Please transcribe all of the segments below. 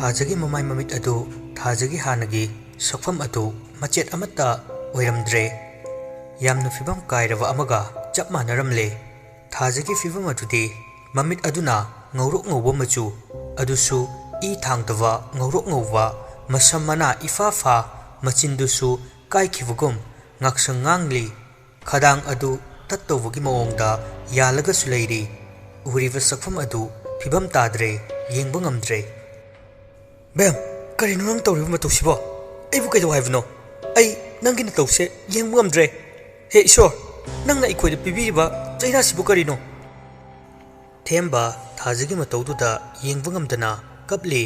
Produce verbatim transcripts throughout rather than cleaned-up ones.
ꯊꯥꯖꯒꯤ ꯃꯃꯥꯏ ꯃꯃꯤꯠ ꯑꯗꯨ ꯊꯥꯖꯒꯤ ꯍꯥꯟꯅꯒꯤ ꯁꯛꯐꯝ ꯑꯗꯨ ꯃꯆꯦꯠ ꯑꯃꯠꯇ ꯑꯣꯏꯔꯝꯗ꯭ꯔꯦ꯫ ꯌꯥꯝꯅ ꯐꯤꯕꯝ ꯀꯥꯏꯔꯕ ꯑꯃꯒ ꯆꯞ ꯃꯥꯟꯅꯔꯝꯂꯦ꯫ ꯊꯥꯖꯒꯤ ꯐꯤꯕꯝ ꯑꯗꯨꯗꯤ ꯃꯃꯤꯠ ꯑꯗꯨꯅ ꯉꯧꯔꯣꯛ ꯉꯧꯕ ꯃꯆꯨ, ꯑꯗꯨꯁꯨ ꯏ ꯊꯥꯡꯗꯕ ꯉꯧꯔꯣꯛ ꯉꯧꯕ, ꯃꯁꯝ ꯃꯅꯥ ꯏꯐꯥ ꯐꯥ, ꯃꯆꯤꯟꯗꯨꯁꯨ ꯀꯥꯏꯈꯤꯕꯒꯨꯝ ꯉꯥꯛꯁꯪ ꯉꯥꯡꯂꯤ꯫ ꯈꯗꯥꯡ ꯑꯗꯨ ꯇꯠꯇꯧꯕꯒꯤ ꯃꯑꯣꯡꯗ ꯌꯥꯜꯂꯒꯁꯨ ꯂꯩꯔꯤ꯫ ꯎꯔꯤꯕ ꯁꯛꯐꯝ ꯑꯗꯨ ꯐꯤꯕꯝ ꯇꯥꯗ꯭ꯔꯦ, ꯌꯦꯡꯕ ꯉꯝꯗ꯭ꯔꯦ꯫ ꯕꯦꯝ, ꯀꯔꯤꯅꯣ ꯅꯪ ꯇꯧꯔꯤꯕ ꯃꯇꯧꯁꯤꯕꯣ? ꯑꯩꯕꯨ ꯀꯩꯗꯧ ꯍꯥꯏꯕꯅꯣ? ꯑꯩ ꯅꯪꯒꯤ ꯅꯇꯧꯁꯦ ꯌꯦꯡꯕ ꯉꯝꯗ꯭ꯔꯦ꯫ ꯍꯦ ꯏꯁꯣꯔ, ꯅꯪꯅ ꯑꯩꯈꯣꯏꯗ ꯄꯤꯕꯤꯔꯤꯕ ꯆꯩꯅꯥꯁꯤꯕꯨ ꯀꯔꯤꯅꯣ? ꯊꯦꯝꯕ ꯊꯥꯖꯒꯤ ꯃꯇꯧꯗꯨꯗ ꯌꯦꯡꯕ ꯉꯝꯗꯅ ꯀꯞꯂꯤ꯫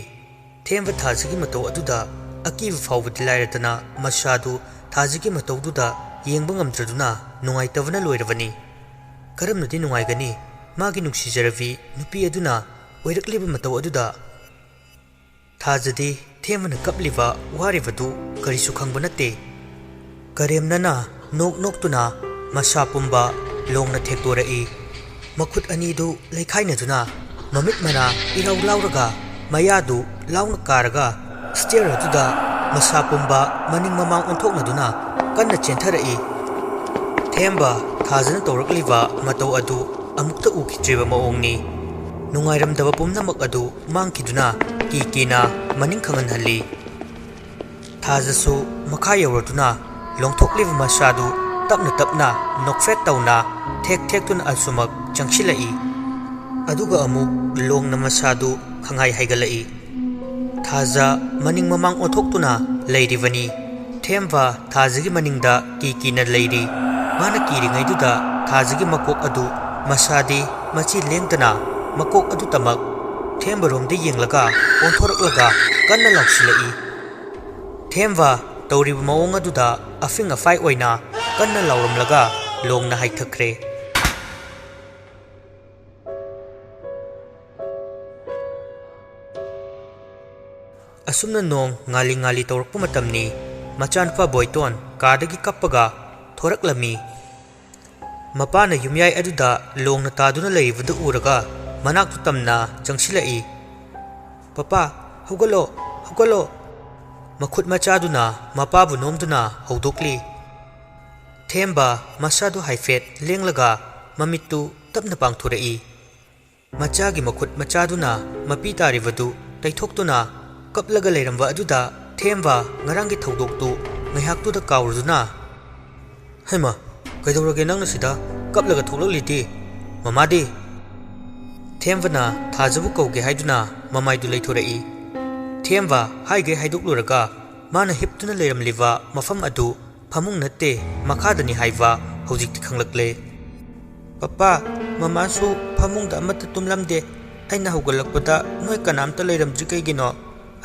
ꯊꯦꯝꯕ ꯊꯥꯖꯒꯤ ꯃꯇꯧ ꯑꯗꯨꯗ ꯑꯀꯤꯕ ꯐꯥꯎꯕꯗꯤ ꯂꯥꯏꯔꯗꯅ, ꯃꯁꯥꯗꯨ ꯊꯥꯖꯒꯤ ꯃꯇꯧꯗꯨꯗ ꯌꯦꯡꯕ ꯉꯝꯗ꯭ꯔꯗꯨꯅ ꯅꯨꯡꯉꯥꯏꯇꯕꯅ ꯂꯣꯏꯔꯕꯅꯤ꯫ ꯀꯔꯝꯅꯗꯤ ꯅꯨꯡꯉꯥꯏꯒꯅꯤ ꯃꯥꯒꯤ ꯅꯨꯡꯁꯤꯖꯔꯕꯤ ꯅꯨꯄꯤ ꯑꯗꯨꯅ ꯑꯣꯏꯔꯛꯂꯤꯕ ꯃꯇꯧ ꯑꯗꯨꯗ? ꯊꯥꯖꯗꯤ ꯊꯦꯝꯕꯅ ꯀꯞꯂꯤꯕ ꯋꯥꯔꯤꯕꯗꯨ ꯀꯔꯤꯁꯨ ꯈꯪꯕ ꯅꯠꯇꯦ꯫ ꯀꯔꯦꯝꯅꯅ ꯅꯣꯛ ꯅꯣꯛꯇꯨꯅ ꯃꯁꯥ ꯄꯨꯝꯕ ꯂꯣꯡꯅ ꯊꯦꯛꯇꯣꯔꯛꯏ꯫ ꯃꯈꯨꯠ ꯑꯅꯤꯗꯨ ꯂꯩꯈꯥꯏꯅꯗꯨꯅ, ꯃꯃꯤꯠ ꯃꯅꯥ ꯏꯔꯥꯎ ꯂꯥꯎꯔꯒ, ꯃꯌꯥꯗꯨ ꯂꯥꯎꯅ ꯀꯥꯔꯒ, ꯁ꯭ꯇꯦꯌꯔ ꯑꯗꯨꯗ ꯃꯁꯥ ꯄꯨꯝꯕ ꯃꯅꯤꯡ ꯃꯃꯥꯡ ꯑꯣꯟꯊꯣꯛꯅꯗꯨꯅ ꯀꯟꯅ ꯆꯦꯟꯊꯔꯛꯏ꯫ ꯊꯦꯝꯕ ꯊꯥꯖꯅ ꯇꯧꯔꯛꯂꯤꯕ ꯃꯇꯧ ꯑꯗꯨ ꯑꯃꯨꯛꯇ ꯎꯈꯤꯗ꯭ꯔꯤꯕ ꯃꯑꯣꯡꯅꯤ꯫ ꯅꯨꯡꯉꯥꯏꯔꯝꯗꯕ ꯄꯨꯝꯅꯃꯛ ꯑꯗꯨ ꯃꯥꯡꯈꯤꯗꯨꯅ ꯀꯤ ꯀꯤꯅ ꯃꯅꯤꯡ ꯈꯪꯍꯟꯍꯜꯂꯤ꯫ ꯊꯥꯖꯁꯨ ꯃꯈꯥ ꯌꯧꯔꯗꯨꯅ ꯂꯣꯡꯊꯣꯛꯂꯤꯕ ꯃꯁꯥꯗꯨ ꯇꯞꯅ ꯇꯞꯅ ꯅꯣꯛꯐꯦꯠ ꯇꯧꯅ ꯊꯦꯛ ꯊꯦꯛꯇꯨꯅ ꯑꯁꯨꯃꯛ ꯆꯪꯁꯤꯜꯂꯛꯏ꯫ ꯑꯗꯨꯒ ꯑꯃꯨꯛ ꯂꯣꯡꯅ ꯃꯁꯥꯗꯨ ꯈꯪꯍꯥꯏ ꯍꯥꯏꯒꯠꯂꯛꯏ꯫ ꯊꯥꯖ ꯃꯅꯤꯡ ꯃꯃꯥꯡ ꯑꯣꯟꯊꯣꯛꯇꯨꯅ ꯂꯩꯔꯤꯕꯅꯤ꯫ ꯊꯦꯝꯕ ꯊꯥꯖꯒꯤ ꯃꯅꯤꯡꯗ ꯀꯤ ꯀꯤꯅ ꯂꯩꯔꯤ꯫ ꯃꯥꯅ ꯀꯤꯔꯤꯉꯩꯗꯨꯗ ꯊꯥꯖꯒꯤ ꯃꯀꯣꯛ ꯑꯗꯨ ꯃꯁꯥꯗꯤ ꯃꯆꯤ ꯂꯦꯡꯗꯅ ꯃꯀꯣꯛ ꯑꯗꯨꯇꯃꯛ ꯊꯦꯝꯕꯔꯣꯝꯗ ꯌꯦꯡꯂꯒ ꯑꯣꯟꯊꯣꯔꯛꯂꯒ ꯀꯟꯅ ꯂꯥꯎꯁꯤꯜꯂꯛꯏ꯫ ꯊꯦꯝꯕ ꯇꯧꯔꯤꯕ ꯃꯑꯣꯡ ꯑꯗꯨꯗ ꯑꯐꯤꯡ ꯑꯐꯥꯏ ꯑꯣꯏꯅ ꯀꯟꯅ ꯂꯥꯎꯔꯝꯂꯒ ꯂꯣꯡꯅ ꯍꯥꯏꯊꯈ꯭ꯔꯦ꯫ ꯑꯁꯨꯝꯅ ꯅꯣꯡ ꯉꯥꯜꯂꯤ ꯉꯥꯜꯂꯤ ꯇꯧꯔꯛꯄ ꯃꯇꯝꯅꯤ꯫ ꯃꯆꯥꯅꯨꯄꯥ ꯕꯣꯏꯇꯣꯟ ꯀꯥꯗꯒꯤ ꯀꯞꯄꯒ ꯊꯣꯔꯛꯂꯝꯃꯤ꯫ ꯃꯄꯥꯅ ꯌꯨꯝꯌꯥꯏ ꯑꯗꯨꯗ ꯂꯣꯡꯅ ꯇꯥꯗꯨꯅ ꯂꯩꯔꯤꯕꯗꯨ ꯎꯔꯒ ꯃꯅꯥꯛꯇꯨ ꯇꯝꯅ ꯆꯪꯁꯤꯜꯂꯛꯏ꯫ "ꯄꯄꯥ, "ꯍꯧꯒꯠꯂꯣ, ꯍꯧꯒꯠꯂꯣ!" ꯃꯈꯨꯠ ꯃꯆꯥꯗꯨꯅ ꯃꯄꯥꯕꯨ ꯅꯣꯝꯗꯨꯅ ꯍꯧꯗꯣꯛꯂꯤ꯫ ꯊꯦꯝꯕ ꯃꯁꯥꯗꯨ ꯍꯥꯏꯐꯦꯠ ꯂꯦꯡꯂꯒ ꯃꯃꯤꯠꯇꯨ ꯇꯞꯅ ꯄꯥꯡꯊꯣꯔꯛꯏ꯫ ꯃꯆꯥꯒꯤ ꯃꯈꯨꯠ ꯃꯆꯥꯗꯨꯅ ꯃꯄꯤ ꯇꯥꯔꯤꯕꯗꯨ ꯇꯩꯊꯣꯛꯇꯨꯅ ꯀꯞꯂꯒ ꯂꯩꯔꯝꯕ ꯑꯗꯨꯗ ꯊꯦꯝꯕ ꯉꯔꯥꯡꯒꯤ ꯊꯧꯗꯣꯛꯇꯨ ꯉꯥꯏꯍꯥꯛꯇꯨꯗ ꯀꯥꯎꯔꯗꯨꯅ, "ꯍꯩꯃ, ꯀꯩꯗꯧꯔꯒꯦ ꯅꯪꯅ ꯁꯤꯗ ꯀꯞꯂꯒ ꯊꯣꯛꯂꯛꯂꯤꯗꯤ? ꯃꯃꯥꯗꯤ?" ꯊꯦꯝꯕꯅ ꯊꯥꯖꯕꯨ ꯀꯧꯒꯦ ꯍꯥꯏꯗꯨꯅ ꯃꯃꯥꯏꯗꯨ ꯂꯩꯊꯣꯔꯛꯏ꯫ ꯊꯦꯝꯕ ꯍꯥꯏꯒꯩ ꯍꯥꯏꯗꯣꯛꯂꯨꯔꯒ ꯃꯥꯅ ꯍꯤꯞꯇꯨꯅ ꯂꯩꯔꯝꯂꯤꯕ ꯃꯐꯝ ꯑꯗꯨ ꯐꯃꯨꯡ ꯅꯠꯇꯦ, ꯃꯈꯥꯗꯅꯤ ꯍꯥꯏꯕ ꯍꯧꯖꯤꯛꯇꯤ ꯈꯪꯂꯛꯂꯦ꯫ "ꯄꯄꯥ, ꯃꯃꯥꯁꯨ ꯐꯃꯨꯡꯗ ꯑꯃꯠꯇ ꯇꯨꯝꯂꯝꯗꯦ꯫ ꯑꯩꯅ ꯍꯧꯒꯠꯂꯛꯄꯗ ꯅꯣꯏ ꯀꯅꯥꯝꯇ ꯂꯩꯔꯝꯗ꯭ꯔꯤ ꯀꯩꯒꯤꯅꯣ?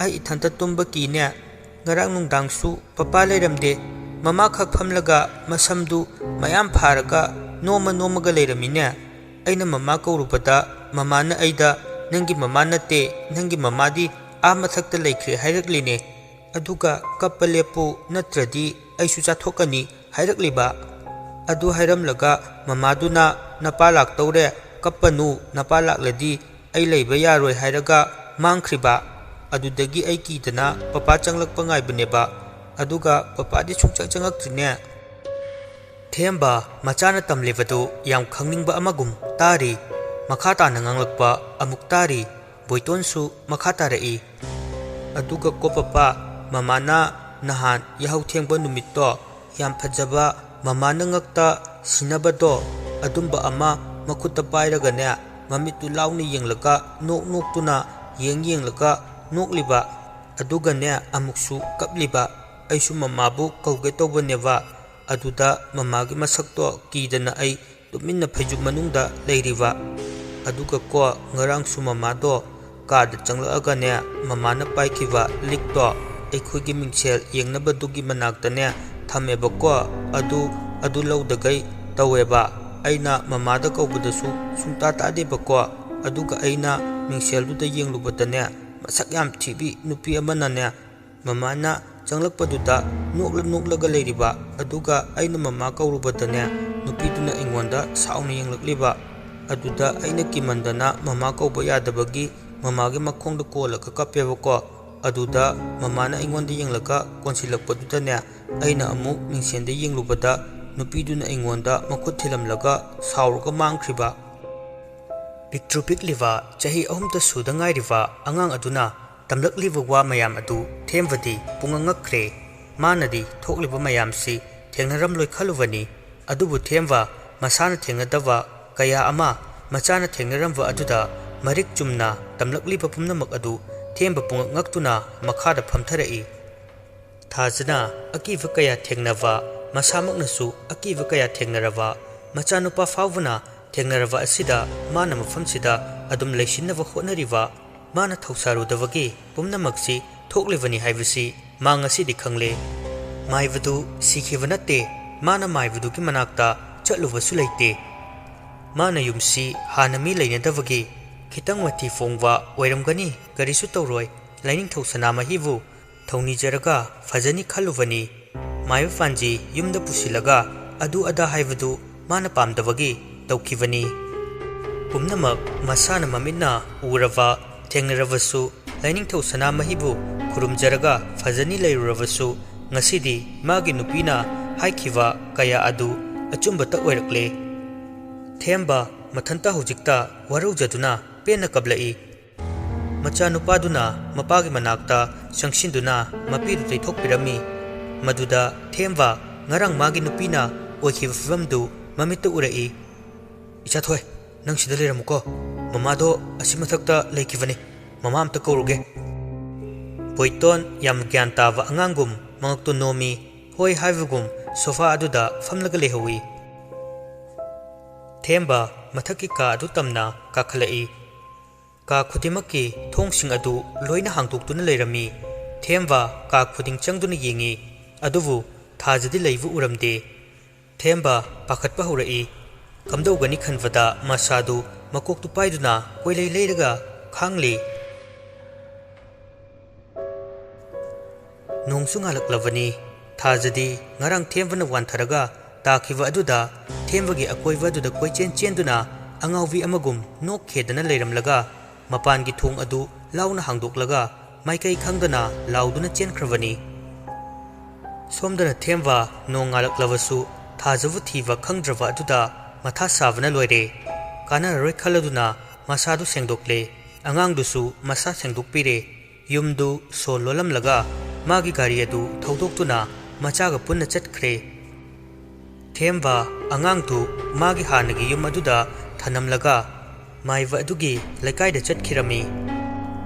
ꯑꯩ ꯏꯊꯟꯇ ꯇꯨꯝꯕ ꯀꯤꯅꯦ꯫ ꯉꯔꯥꯡ ꯅꯨꯡꯗꯥꯡꯁꯨ ꯄꯄꯥ ꯂꯩꯔꯝꯗꯦ꯫ ꯃꯃꯥ ꯈꯛ ꯐꯝꯂꯒ ꯃꯁꯝꯗꯨ ꯃꯌꯥꯝ ꯐꯥꯔꯒ ꯅꯣꯝꯃ ꯅꯣꯝꯃꯒ ꯂꯩꯔꯝꯃꯤꯅꯦ꯫ ꯑꯩꯅ ꯃꯃꯥ ꯀꯧꯔꯨꯕꯗ ꯃꯃꯥꯅ ꯑꯩꯗ, 'ꯅꯪꯒꯤ ꯃꯃꯥ ꯅꯠꯇꯦ, ꯅꯪꯒꯤ ꯃꯃꯥꯗꯤ ꯑꯥ ꯃꯊꯛꯇ ꯂꯩꯈ꯭ꯔꯦ' ꯍꯥꯏꯔꯛꯂꯤꯅꯦ꯫ ꯑꯗꯨꯒ 'ꯀꯞꯄ ꯂꯦꯞꯄꯨ, ꯅꯠꯇ꯭ꯔꯗꯤ ꯑꯩꯁꯨ ꯆꯥꯊꯣꯛꯀꯅꯤ' ꯍꯥꯏꯔꯛꯂꯤꯕ꯫ ꯑꯗꯨ ꯍꯥꯏꯔꯝꯂꯒ ꯃꯃꯥꯗꯨꯅ 'ꯅꯄꯥ ꯂꯥꯛꯇꯧꯔꯦ, ꯀꯞꯄꯅꯨ, ꯅꯄꯥ ꯂꯥꯛꯂꯗꯤ ꯑꯩ ꯂꯩꯕ ꯌꯥꯔꯣꯏ' ꯍꯥꯏꯔꯒ ꯃꯥꯡꯈ꯭ꯔꯤꯕ꯫ ꯑꯗꯨꯗꯒꯤ ꯑꯩ ꯀꯤꯗꯅ ꯄꯄꯥ ꯆꯪꯂꯛꯄ ꯉꯥꯏꯕꯅꯦꯕ꯫ ꯑꯗꯨꯒ ꯄꯄꯥꯗꯤ ꯁꯨꯡꯆꯪ ꯆꯪꯉꯛꯇ꯭ꯔꯤꯅꯦ꯫ ꯊꯦꯝꯕ ꯃꯆꯥꯅ ꯇꯝꯂꯤꯕꯗꯨ ꯌꯥꯝ ꯈꯪꯅꯤꯡꯕ ꯑꯃꯒꯨꯝ ꯇꯥꯔꯤ꯫ ꯃꯈꯥ ꯇꯥꯅ ꯉꯥꯡꯂꯛꯄ ꯑꯃꯨꯛ ꯇꯥꯔꯤ꯫ ꯕꯣꯏꯇꯣꯟꯁꯨ ꯃꯈꯥ ꯇꯥꯔꯛꯏ꯫ "ꯑꯗꯨꯒ ꯀꯣ ꯄꯄꯥ, ꯃꯃꯥꯅ ꯅꯍꯥꯟ ꯌꯥꯍꯧ ꯊꯦꯡꯕ ꯅꯨꯃꯤꯠꯇꯣ, ꯌꯥꯝ ꯐꯖꯕ ꯃꯃꯥꯅ ꯉꯛꯇ ꯁꯤꯅꯕꯗꯣ, ꯑꯗꯨꯝꯕ ꯑꯃ ꯃꯈꯨꯠꯇ ꯄꯥꯏꯔꯒꯅꯦ, ꯃꯃꯤꯠꯇꯨ ꯂꯥꯎꯅ ꯌꯦꯡꯂꯒ ꯅꯣꯛ ꯅꯣꯛꯇꯨꯅ ꯌꯦꯡ ꯌꯦꯡꯂꯒ ꯅꯣꯛꯂꯤꯕ, ꯑꯗꯨꯒꯅꯦ ꯑꯃꯨꯛꯁꯨ ꯀꯞꯂꯤꯕ꯫ ꯑꯩꯁꯨ ꯃꯃꯥꯕꯨ ꯀꯧꯒꯦ ꯇꯧꯕꯅꯦꯕ, ꯑꯗꯨꯗ ꯃꯃꯥꯒꯤ ꯃꯁꯛꯇꯣ ꯀꯤꯗꯅ ꯑꯩ ꯇꯨꯃꯤꯟꯅ ꯐꯩꯖꯨꯞ ꯃꯅꯨꯡꯗ ꯂꯩꯔꯤꯕ꯫ ꯑꯗꯨꯒ ꯀꯣ, ꯉꯔꯥꯡꯁꯨ ꯃꯃꯥꯗꯣ ꯀꯥꯗ ꯆꯪꯂꯛꯑꯒꯅꯦ, ꯃꯃꯥꯅ ꯄꯥꯏꯈꯤꯕ ꯂꯤꯛꯇꯣ ꯑꯩꯈꯣꯏꯒꯤ ꯃꯤꯡꯁꯦꯜ ꯌꯦꯡꯅꯕꯗꯨꯒꯤ ꯃꯅꯥꯛꯇꯅꯦ ꯊꯝꯃꯦꯕꯀꯣ꯫ ꯑꯗꯨ, ꯑꯗꯨ ꯂꯧꯗꯒꯩ ꯇꯧꯋꯦꯕ꯫ ꯑꯩꯅ ꯃꯃꯥꯗ ꯀꯧꯕꯗꯁꯨ ꯁꯨꯡꯇꯥ ꯇꯥꯗꯦꯕꯀꯣ꯫ ꯑꯗꯨꯒ ꯑꯩꯅ ꯃꯤꯡꯁꯦꯜꯗꯨꯗ ꯌꯦꯡꯂꯨꯕꯗꯅꯦ, ꯃꯁꯛ ꯌꯥꯝ ꯊꯤꯕꯤ ꯅꯨꯄꯤ ꯑꯃꯅꯅꯦ, ꯃꯃꯥꯅ ꯆꯪꯂꯛꯄꯗꯨꯗ ꯅꯣꯛꯂ ꯅꯣꯛꯂꯒ ꯂꯩꯔꯤꯕ, ꯑꯗꯨꯒ ꯑꯩꯅ ꯃꯃꯥ ꯀꯧꯔꯨꯕꯗꯅꯦ, ꯅꯨꯄꯤꯗꯨꯅ ꯑꯩꯉꯣꯟꯗ ꯁꯥꯎꯅ ꯌꯦꯡꯂꯛꯂꯤꯕ꯫ ꯑꯗꯨꯗ ꯑꯩꯅ ꯀꯤꯃꯟꯗꯅ ꯃꯃꯥ ꯀꯧꯕ ꯌꯥꯗꯕꯒꯤ ꯃꯃꯥꯒꯤ ꯃꯈꯣꯡꯗ ꯀꯣꯜꯂꯒ ꯀꯞꯄꯦꯕꯀꯣ꯫ ꯑꯗꯨꯗ ꯃꯃꯥꯅ ꯑꯩꯉꯣꯟꯗ ꯌꯦꯡꯂꯒ ꯀꯣꯟꯁꯤꯜꯂꯛꯄꯗꯨꯗꯅꯦ, ꯑꯩꯅ ꯑꯃꯨꯛ ꯃꯤꯡꯁꯦꯟꯗ ꯌꯦꯡꯂꯨꯕꯗ ꯅꯨꯄꯤꯗꯨꯅ ꯑꯩꯉꯣꯟꯗ ꯃꯈꯨꯠ ꯊꯤꯜꯂꯝꯂꯒ ꯁꯥꯎꯔꯒ ꯃꯥꯡꯈ꯭ꯔꯤꯕ꯫ ꯄꯤꯛꯇ꯭ꯔꯨ ꯄꯤꯛꯂꯤꯕ ꯆꯍꯤ ꯑꯍꯨꯝꯇ ꯁꯨꯗ ꯉꯥꯏꯔꯤꯕ ꯑꯉꯥꯡ ꯑꯗꯨꯅ ꯇꯝꯂꯛꯂꯤꯕ ꯋꯥ ꯃꯌꯥꯝ ꯑꯗꯨ ꯊꯦꯝꯕꯗꯤ ꯄꯨꯡꯉꯛ ꯉꯛꯈ꯭ꯔꯦ꯫ ꯃꯥꯅꯗꯤ ꯊꯣꯛꯂꯤꯕ ꯃꯌꯥꯝꯁꯤ ꯊꯦꯡꯅꯔꯝꯂꯣꯏ ꯈꯜꯂꯨꯕꯅꯤ꯫ ꯑꯗꯨꯕꯨ ꯊꯦꯝꯕ ꯃꯁꯥꯅ ꯊꯦꯡꯅꯗꯕ ꯀꯌꯥ ꯑꯃ ꯃꯆꯥꯅ ꯊꯦꯡꯅꯔꯝꯕ ꯑꯗꯨꯗ ꯃꯔꯤꯛ ꯆꯨꯝꯅ ꯇꯝꯂꯛꯂꯤꯕ ꯄꯨꯝꯅꯃꯛ ꯑꯗꯨ ꯊꯦꯝꯕ ꯄꯨꯡꯉꯛ ꯉꯛꯇꯨꯅ ꯃꯈꯥꯗ ꯐꯝꯊꯔꯛꯏ꯫ ꯊꯥꯖꯅ ꯑꯀꯤꯕ ꯀꯌꯥ ꯊꯦꯡꯅꯕ, ꯃꯁꯥꯃꯛꯅꯁꯨ ꯑꯀꯤꯕ ꯀꯌꯥ ꯊꯦꯡꯅꯔꯕ ꯃꯆꯥꯅꯨꯄꯥ ꯐꯥꯎꯕꯅ ꯊꯦꯡꯅꯔꯕ ꯑꯁꯤꯗ ꯃꯥꯅ ꯃꯐꯝꯁꯤꯗ ꯑꯗꯨꯝ ꯂꯩꯁꯤꯟꯅꯕ ꯍꯣꯠꯅꯔꯤꯕ, ꯃꯥꯅ ꯊꯧꯁꯥꯔꯨꯗꯕꯒꯤ ꯄꯨꯝꯅꯃꯛꯁꯤ ꯊꯣꯛꯂꯤꯕꯅꯤ ꯍꯥꯏꯕꯁꯤ ꯃꯥ ꯉꯁꯤꯗꯤ ꯈꯪꯂꯦ꯫ ꯃꯥꯏꯕꯗꯨ ꯁꯤꯈꯤꯕ ꯅꯠꯇꯦ, ꯃꯥꯅ ꯃꯥꯏꯕꯗꯨꯒꯤ ꯃꯅꯥꯛꯇ ꯆꯠꯂꯨꯕꯁꯨ ꯂꯩꯇꯦ꯫ ꯃꯥꯅ ꯌꯨꯝꯁꯤ ꯍꯥꯟꯅ ꯃꯤ ꯂꯩꯅꯗꯕꯒꯤ ꯈꯤꯇꯪ ꯃꯊꯤ ꯐꯣꯡꯕ ꯑꯣꯏꯔꯝꯒꯅꯤ, ꯀꯔꯤꯁꯨ ꯇꯧꯔꯣꯏ, ꯂꯥꯏꯅꯤꯡꯊꯧ ꯁꯅꯥꯃꯍꯤꯕꯨ ꯊꯧꯅꯤꯖꯔꯒ ꯐꯖꯅꯤ ꯈꯜꯂꯨꯕꯅꯤ꯫ ꯃꯥꯏꯕ ꯄꯥꯟꯖꯤ ꯌꯨꯝꯗ ꯄꯨꯁꯤꯜꯂꯒ ꯑꯗꯨ ꯑꯗꯥ ꯍꯥꯏꯕꯗꯨ ꯃꯥꯅ ꯄꯥꯝꯗꯕꯒꯤ ꯇꯧꯈꯤꯕꯅꯤ꯫ ꯄꯨꯝꯅꯃꯛ ꯃꯁꯥꯅ ꯃꯃꯤꯠꯅ ꯎꯔꯕ, ꯊꯦꯡꯅꯔꯕꯁꯨ, ꯂꯥꯏꯅꯤꯡꯊꯧ ꯁꯅꯥꯃꯍꯤꯕꯨ ꯈꯨꯔꯨꯝꯖꯔꯒ ꯐꯖꯅꯤ ꯂꯩꯔꯨꯔꯕꯁꯨ, ꯉꯁꯤꯗꯤ ꯃꯥꯒꯤ ꯅꯨꯄꯤꯅ ꯍꯥꯏꯈꯤꯕ ꯀꯌꯥ ꯑꯗꯨ ꯑꯆꯨꯝꯕꯇ ꯑꯣꯏꯔꯛꯂꯦ꯫ ꯊꯦꯝꯕ ꯃꯊꯟꯇ ꯍꯧꯖꯤꯛꯇ ꯋꯥꯔꯧꯖꯗꯨꯅ ꯄꯦꯟꯅ ꯀꯞꯂꯛꯏ꯫ ꯃꯆꯥꯅꯨꯄꯥꯗꯨꯅ ꯃꯄꯥꯒꯤ ꯃꯅꯥꯛꯇ ꯆꯪꯁꯤꯟꯗꯨꯅ ꯃꯄꯤꯗꯨ ꯇꯩꯊꯣꯛꯄꯤꯔꯝꯃꯤ꯫ ꯃꯗꯨꯗ ꯊꯦꯝꯕ ꯉꯔꯥꯡ ꯃꯥꯒꯤ ꯅꯨꯄꯤꯅ ꯑꯣꯏꯈꯤꯕ ꯐꯤꯕꯝꯗꯨ ꯃꯃꯤꯠꯇ ꯎꯔꯛꯏ꯫ "ꯏꯆꯥꯊꯣꯏ, ꯅꯪ ꯁꯤꯗ ꯂꯩꯔꯝꯃꯨꯀꯣ꯫ ꯃꯃꯥꯗꯣ ꯑꯁꯤ ꯃꯊꯛꯇ ꯂꯩꯈꯤꯕꯅꯤ꯫ ꯃꯃꯥ ꯑꯝꯇ ꯀꯧꯔꯨꯒꯦ꯫" ꯕꯣꯏꯇꯣꯟ ꯌꯥꯝ ꯒ꯭ꯌꯥꯟ ꯇꯥꯕ ꯑꯉꯥꯡꯒꯨꯝ ꯃꯉꯛꯇꯨ ꯅꯣꯝꯃꯤ꯫ ꯍꯣꯏ ꯍꯥꯏꯕꯒꯨꯝ ꯁꯣꯐꯥ ꯑꯗꯨꯗ ꯐꯝꯂꯒ ꯂꯩꯍꯧꯏ꯫ ꯊꯦꯝꯕ ꯃꯊꯛꯀꯤ ꯀꯥ ꯑꯗꯨ ꯇꯝꯅ ꯀꯥꯈꯠꯂꯛꯏ꯫ ꯀꯥ ꯈꯨꯗꯤꯡꯃꯛꯀꯤ ꯊꯣꯡꯁꯤꯡ ꯑꯗꯨ ꯂꯣꯏꯅ ꯍꯥꯡꯗꯣꯛꯇꯨꯅ ꯂꯩꯔꯝꯃꯤ꯫ ꯊꯦꯝꯕ ꯀꯥ ꯈꯨꯗꯤꯡ ꯆꯪꯗꯨꯅ ꯌꯦꯡꯉꯤ, ꯑꯗꯨꯕꯨ ꯊꯥꯖꯗꯤ ꯂꯩꯕ ꯎꯔꯝꯗꯦ꯫ ꯊꯦꯝꯕ ꯄꯥꯈꯠꯄ ꯍꯧꯔꯛꯏ꯫ ꯀꯝꯗꯧꯒꯅꯤ ꯈꯟꯕꯗ ꯃꯁꯥꯗꯨ ꯃꯀꯣꯛꯇꯨ ꯄꯥꯏꯗꯨꯅ ꯀꯣꯏꯂꯩ ꯂꯩꯔꯒ ꯈꯥꯡꯂꯤ꯫ ꯅꯣꯡꯁꯨ ꯉꯥꯜꯂꯛꯂꯕꯅꯤ꯫ ꯊꯥꯖꯗꯤ ꯉꯔꯥꯡ ꯊꯦꯝꯕꯅ ꯋꯥꯟꯊꯔꯒ ꯇꯥꯈꯤꯕ ꯑꯗꯨꯗ ꯊꯦꯝꯕꯒꯤ ꯑꯀꯣꯏꯕ ꯑꯗꯨꯗ ꯀꯣꯏꯆꯦꯟ ꯆꯦꯟꯗꯨꯅ ꯑꯉꯥꯎꯕꯤ ꯑꯃꯒꯨꯝ ꯅꯣꯛꯈꯦꯗꯅ ꯂꯩꯔꯝꯂꯒ ꯃꯄꯥꯟꯒꯤ ꯊꯣꯡ ꯑꯗꯨ ꯂꯥꯎꯅ ꯍꯥꯡꯗꯣꯛꯂꯒ ꯃꯥꯏꯀꯩ ꯈꯪꯗꯅ ꯂꯥꯎꯗꯨꯅ ꯆꯦꯟꯈ꯭ꯔꯕꯅꯤ꯫ ꯁꯣꯝꯗꯅ ꯊꯦꯝꯕ ꯅꯣꯡ ꯉꯥꯜꯂꯛꯂꯕꯁꯨ ꯊꯥꯖꯕ ꯊꯤꯕ ꯈꯪꯗ꯭ꯔꯕ ꯑꯗꯨꯗ ꯃꯊꯥ ꯁꯥꯕꯅ ꯂꯣꯏꯔꯦ꯫ ꯀꯥꯟꯅꯔꯔꯣꯏ ꯈꯜꯂꯗꯨꯅ ꯃꯁꯥꯗꯨ ꯁꯦꯡꯗꯣꯛꯂꯦ꯫ ꯑꯉꯥꯡꯗꯨꯁꯨ ꯃꯁꯥ ꯁꯦꯡꯗꯣꯛꯄꯤꯔꯦ꯫ ꯌꯨꯝꯗꯨ ꯁꯣ ꯂꯣꯜꯂꯝꯂꯒ ꯃꯥꯒꯤ ꯒꯥꯔꯤ ꯑꯗꯨ ꯊꯧꯗꯣꯛꯇꯨꯅ ꯃꯆꯥꯒ ꯄꯨꯟꯅ ꯆꯠꯈ꯭ꯔꯦ꯫ ꯊꯦꯝꯕ ꯑꯉꯥꯡꯗꯨ ꯃꯥꯒꯤ ꯍꯥꯟꯅꯒꯤ ꯌꯨꯝ ꯑꯗꯨꯗ ꯊꯅꯝꯂꯒ ꯃꯥꯏꯕ ꯑꯗꯨꯒꯤ ꯂꯩꯀꯥꯏꯗ ꯆꯠꯈꯤꯔꯝꯃꯤ꯫